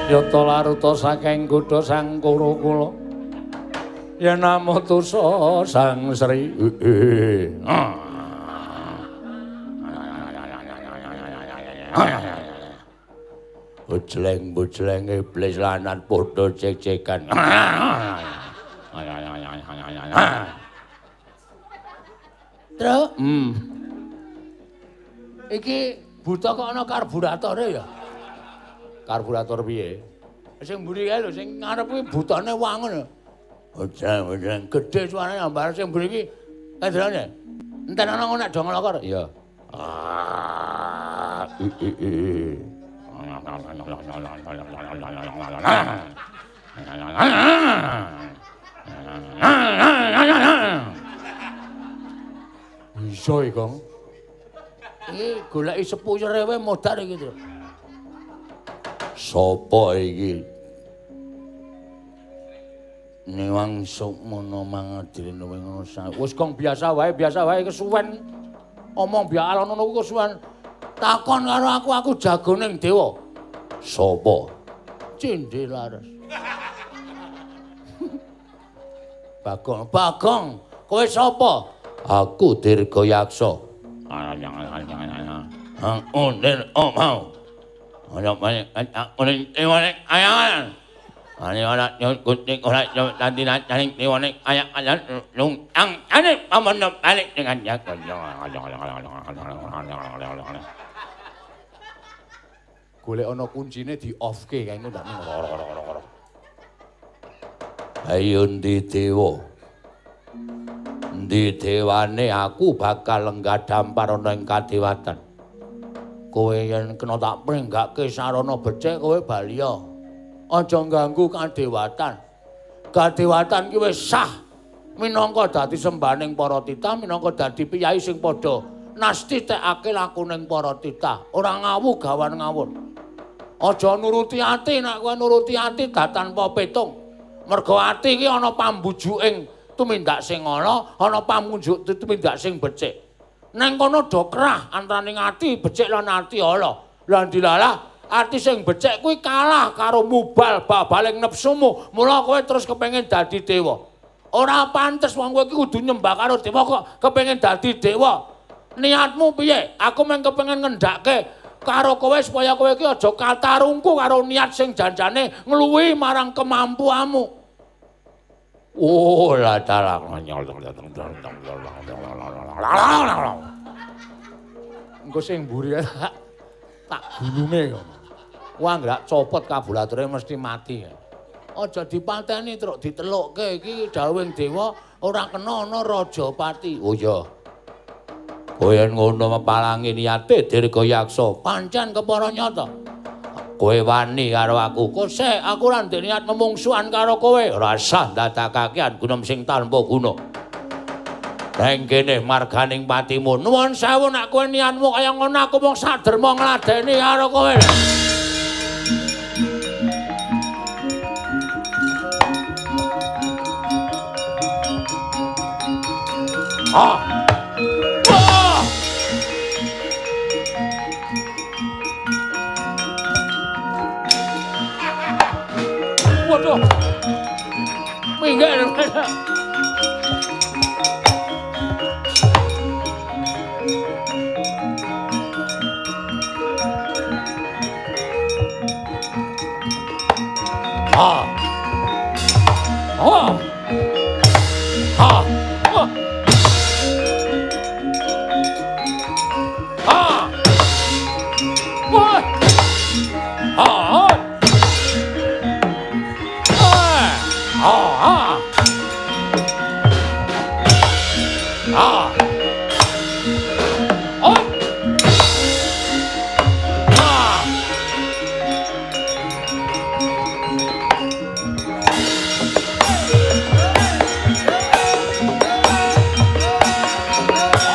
Yata laruta saking godha sang Kuru kula. Yen amutusa Sang Sri. Bojleng-bojleng iblis lanat padha cek-cekan. Truk. Iki buta kok ana karburatore ya? Karburator piye? Sing mburi kae lho, sing ngarep kuwi butane wangun. Bojleng-bojleng gedhe suarane ambar sing mburi iki kadrane. Enten ana ngono nek do nglokor. Iya. Ah. Bisa iki, Kong. Iki goleki sepuyere wae modar iki, Tru. Sopo iki? Niwang sukmana mangadine ngono. Wis Kong biasa wae kesuwen. Omong biasa ngono kuwi kesuwen. Takon karo aku, aku jago ning dewa. Sopo? Cindhe Laras. Bagong, Bagong, kowe sapa? Aku Dirgayaksa. Aku Dirgayaksa. Ana aku ning dewane ayangan. Ane ora nyut ora nanti ning dewane ayangan lungtang ane paman balik dengan jago. Golek ana kuncine di off-ke kae engko ndak. Ayo ndi dewa? Ndi dewane aku bakal lenggah dampar ana ing kadewatan. Kowe yen kena tak pringgake sarana becik kowe baliya. Aja ngganggu kadewatan. Kadewatan ki wis sah minangka dadi sembahaning para titah, minangka dadi piyai sing padha nastitekake lakuning para titah. Ora ngawu gawan ngawur. Aja nuruti ati, nek kowe nuruti ati tanpa petung. Mergo ati iki ana pambujuking tumindak sing ala, ana pamunjuk tumindak sing becik. Neng kono do kerah antaraning ati becik lan ati ala. Lah dilalah ati sing becik kuwi kalah karo mubal babaling nepsumu. Mula kowe terus kepengin dadi dewa. Ora pantes wong kowe iki kudu nyembah karo dewa kok kepengin dadi dewa. Niatmu piye? Aku mung kepengin ngendhake karo kowe supaya kowe iki aja katarungku karo niat sing janjane ngluwihi marang kemampuanmu. Oh, la dalang. Engko sing mburi tak gulunge ngono. Wah, nggak copot karburatore mesti mati. Aja dipateni truk ditelukke iki dawuhing dewa ora kena ana rajapati. Oh iya. Kowe ngono mepalangi niate Dirgayaksa. Pancen kepara nyata. Kowe wani karo aku. Kosek aku ora ndek niat memungsuhan karo kowe. Ora sah ndadakake gunem sing tanpa guna. Neng kene marganing patimu. Nuwun sewu nek kowe niatmu kaya ngono aku mung saderma ngladeni karo kowe. Ah. Ah! Ah. Ah. Ah. Ah. Ah. Wah. Ah. Ah. Ah. Ah. Oh. Ah.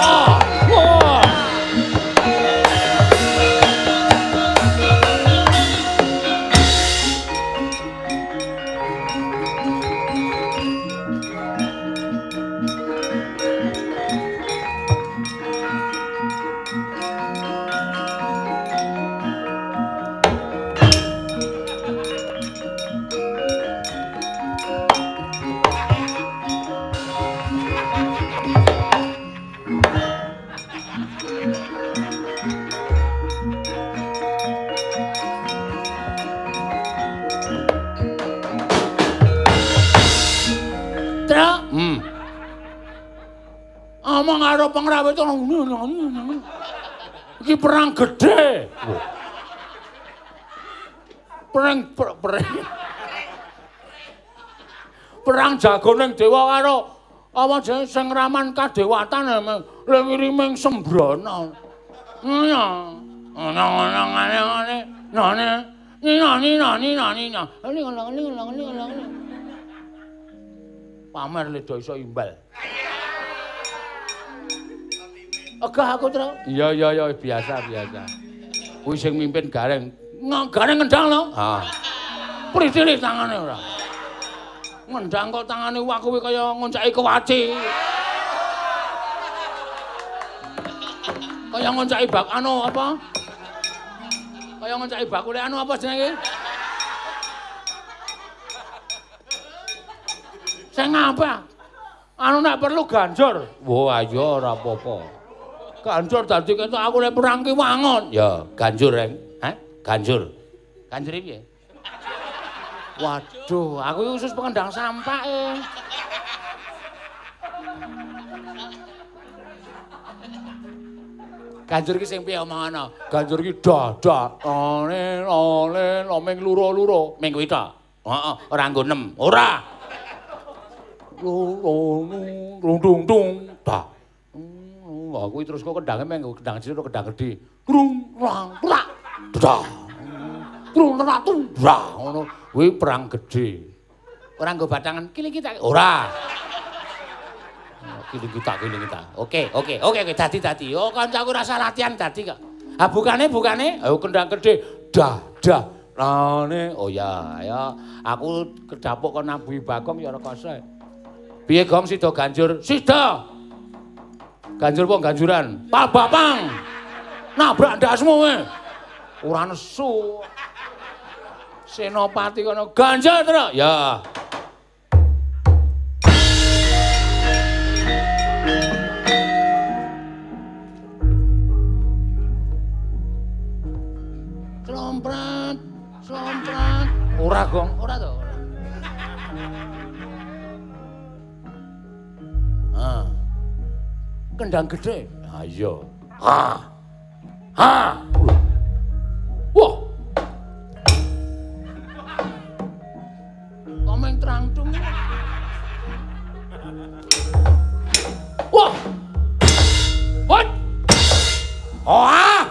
Ah. Wah. Omong karo pengrawit iki perang gedhe. Perang jago ning dewa karo apa jenenge sing raman kadewatan le ngiriming Sembrana. Iya. Ana ana ngene ngene. Nane. Nina nina nina nina. Pamer le do iso imbal. Egah aku, Tru. Iya iya iya biasa biasa. Kuwi sing mimpin Gareng. Gareng ngendang lho. Ha. Pritili tangane ora. Ngendang kok tangane wak kuwi kaya ngonceki kewaci. Kaya ngonceki bak anu apa? Kaya ngonceki bakule anu apa jenenge? Sing ngapa? Anu nek perlu ganjur. Wah, ayo ora apa-apa. Ganjur dadi ketok aku lek perang ki wangun. Ya, ganjur, Reng. Hah? Ganjur. Ganjur piye? Waduh, aku iki khusus pengendang sampah e. Ganjur ki sing piye omongana? Ganjur ki dah dah ole ole ming loro-loro, ming kuwi tok. Heeh, ora nggo nem. Ora. Loro dung dung dah. Wah, kuwi terus kok kendange meng kendang cilik kendang gedhe. Krung rang prak. Dah. Krung rang tung. Dah ngono. Kuwi perang gedhe. Ora nggo batangan kiling kita. Ora. Kiling kita, kiling kita. Oke, oke, oke, oke, dadi dadi. Oh, kancaku rasa latihan dadi kok. Ah bukane bukane, ayo kendang gedhe. Dah, dah. Lane. Oh ya, ya aku kedapuk kon nabuhi Bagong ya rekoso. Piye Gong sida ganjur? Sida. Ganjur apa ganjuran? Pal bapang. Nabrak ndasmu kowe. Ora nesu. Senopati kono ganjur terus. Ya. Slomprat, slomprat. Ora Gong, ora to, ora. Ah. Kendang gedhe. Ha iya. Ha. Ha. Wah. Komeng trangtung. Wah. What? Oh ah.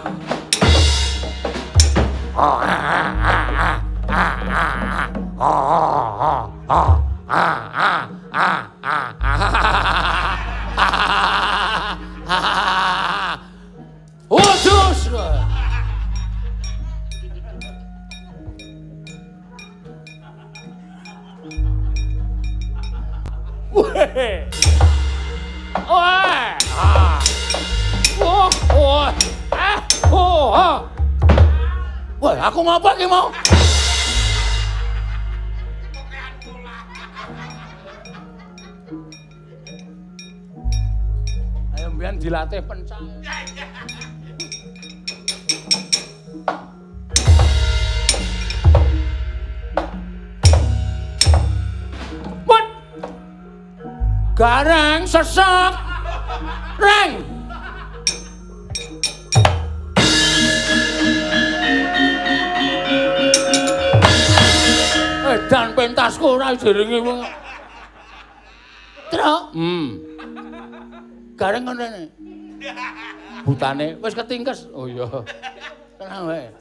Oh ah ah ah ah ah ah ah ah ah ah ah ah. Waduh. Weh. Wah. Ah. Wah, wah. Ah, oh, ah. Wah, aku ngapa iki mau? Mbiyen dilatih pencak. What? Gareng sesek. Reng. Edan pentasku ora diringi wong. Truk. Gareng ngono ne. Butane wis ketingkes. Oh iya. Tenang wae.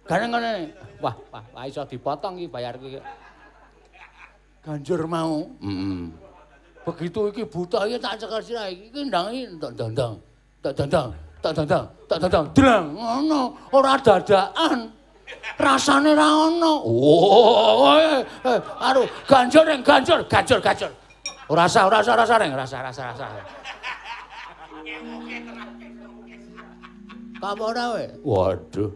Gareng ngono ne. Wah, wah, wah iso dipotong iki bayarku iki. Ganjur mau. Heeh. Begitu iki buta iki tak cekel sirah iki iki ndang iki tak dandang. Tak dandang, tak dandang, tak dandang. Drang ngono, ora dadakan. Rasane ra ono. Oh, aduh, ganjur reng, ganjur, ganjur, ganjur. Ora sah, ora sah, ora sah reng, rasa, rasa, rasa. Apa ora kowe? Waduh.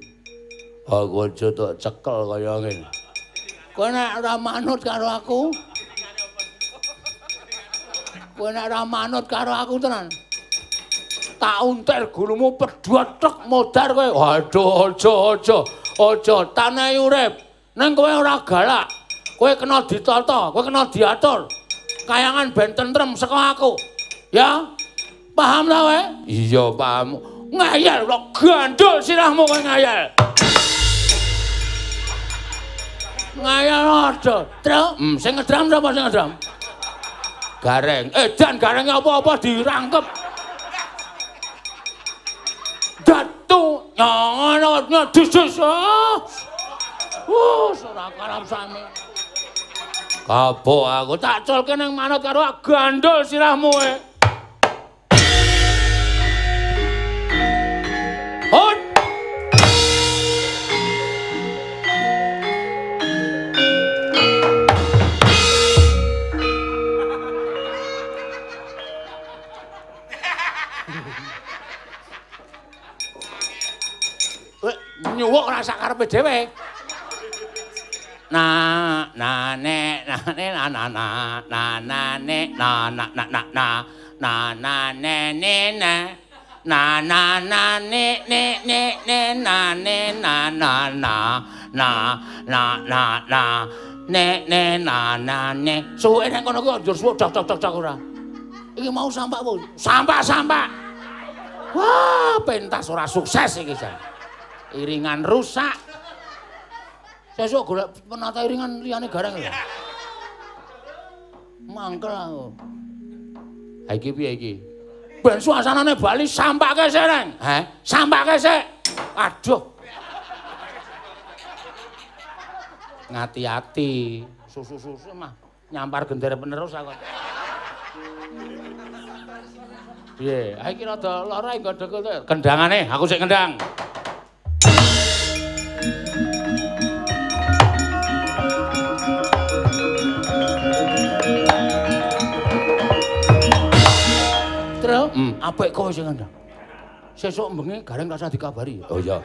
Aku aja tok cekel kaya ngene. Kowe nek ora manut karo aku. Kowe nek ora manut karo aku tenan. Tak untir gulumu pedhot tek modar kowe. Waduh, aja aja. Aja tanehi urip. Ning kowe ora galak. Kowe kena ditata, kowe kena diatur. Kayangan ben tentrem saka aku. Ya? Paham ta kowe? Iya, paham. Ngayal kok gandul sirahmu kowe ngayal. Ngayal aja. Truk, sing ngedram sapa sing ngedram? Gareng. Edan gareng apa-apa dirangkep. Datu nyono nyedus. Ora karep sami. Kapok aku tak culke nang manut karo gandul sirahmu kowe. Hot. Nyuwuk ora sak karepe dhewe. Na na ne na ne na na na na na ne na na na na na na na ne ne na na na na ne ne ne ne na ne na na na na na na na ne ne na na ne. Suwe nang kono kuwi njur suwuk dok dok dok dok ora. Iki mau sampak apa? Sampak sampak. Wah, pentas ora sukses iki jan. Iringan rusak. Sesuk golek penata iringan liyane Gareng lho. Mangkel aku. Ha iki piye iki? Ben suasanane bali sampake sik, Reng. Heh, sampake sik. Aduh. Ngati-ati, susu-susu mah nyampar gendera penerus aku. Piye? Ha iki rada lara nggo dhekul. Kendangane, aku sik kendang. Apik kowe sing ngandang. Sesuk bengi Gareng rasa dikabari. Oh iya.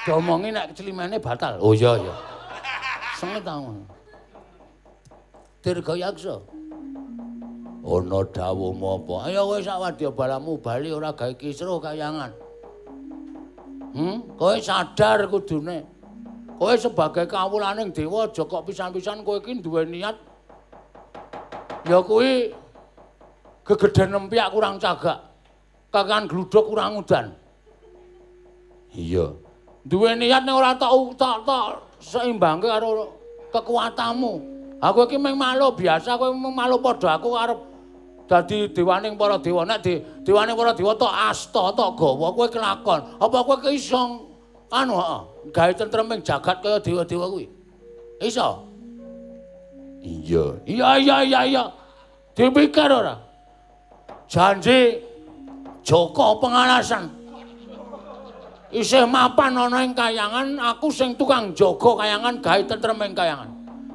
Diomongi nek celimene batal. Oh iya iya. Sengit ta ngono. Dirgayaksa. Ana dawuhmu apa? Ayo kowe sak wadya balamu bali ora gawe kisruh kayangan. Kowe sadar kudune. Kowe sebagai kawulaning dewa aja kok pisan-pisan kowe iki duwe niat ya kuwi gegeden nempiak kurang cagak, kakean gluduk kurang udan. Iya. Duwe niat nek ora tok tok seimbangke karo kekuatanmu. Aku iki mung makhluk biasa, kowe mung makhluk padha aku arep dadi dewaning para dewa. Nek dewaning para dewa tok asta tok gawa kowe kelakon. Apa kowe iso anu heeh, gawe tentreming jagat kaya dewa-dewa kuwi? Iso? Iya. Iya iya iya iya. Dipikir ora? Janji Joko Pengalasan isih mapan ana ing kayangan, aku sing tukang jaga kayangan gawe tentrem ing kayangan.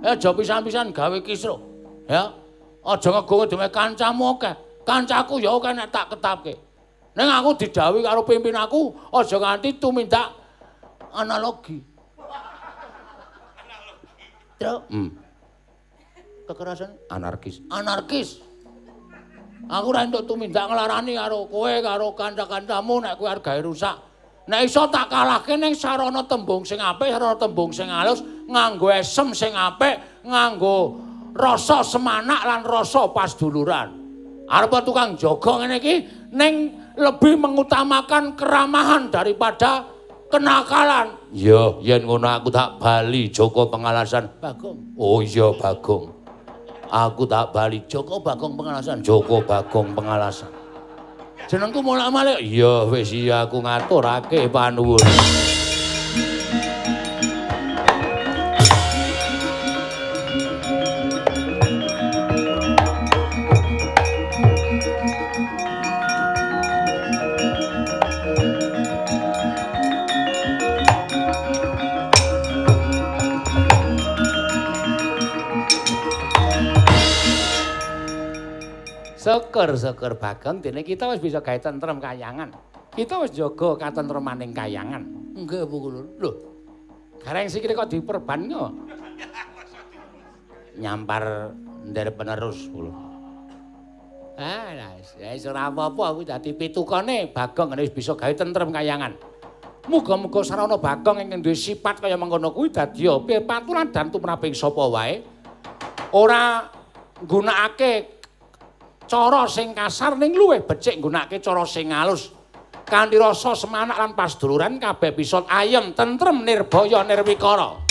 Aja pisan-pisan gawe kisruh. Ya. Aja ngegowo dhewe kancamu akeh. Kancaku ya akeh nek tak ketapke. Ning aku didhawuhi karo pimpinanku aja nganti tumindak analogi. Truk. Kekerasan anarkis. Anarkis. Aku ora entuk tumindak nglarani karo kowe karo kanca-kancamu nek kowe arep gawe rusak. Nek iso tak kalahke ning sarana tembung sing apik, sarana tembung sing alus, nganggo esem sing apik, nganggo rasa semanak lan rasa pasduluran. Arep tukang jaga ngene iki ning lebih mengutamakan keramahan daripada kenakalan. Iya, yen ngono aku tak bali Joko Pengalasan. Bagong. Oh iya Bagong. Aku tak bali Joko Bagong Pengalasan. Joko Bagong Pengalasan. Jenengku molak-malik. Iya wis iya aku ngaturake panuwun. Syukur-syukur Bagong dene kita wis bisa gawe tentrem kayangan. Kita wis jaga katentremaning kayangan. Nggih Bu Kulun. Lho. Gareng sikile kok diperban kok. Nyampar nder penerus kula. Ah, wis ora apa-apa aku dadi pitukane Bagong ngene wis bisa gawe tentrem kayangan. Muga-muga sarana Bagong ingkang duwe sifat kaya mengkono kuwi dadi paturan dan tumraping sapa wae. Ora nggunakake cara sing kasar ning luwih becik nggunakake cara sing alus. Kanthi rasa semanak lan pasduluran kabeh bisa ayem, tentrem, nirbaya, nirwikara.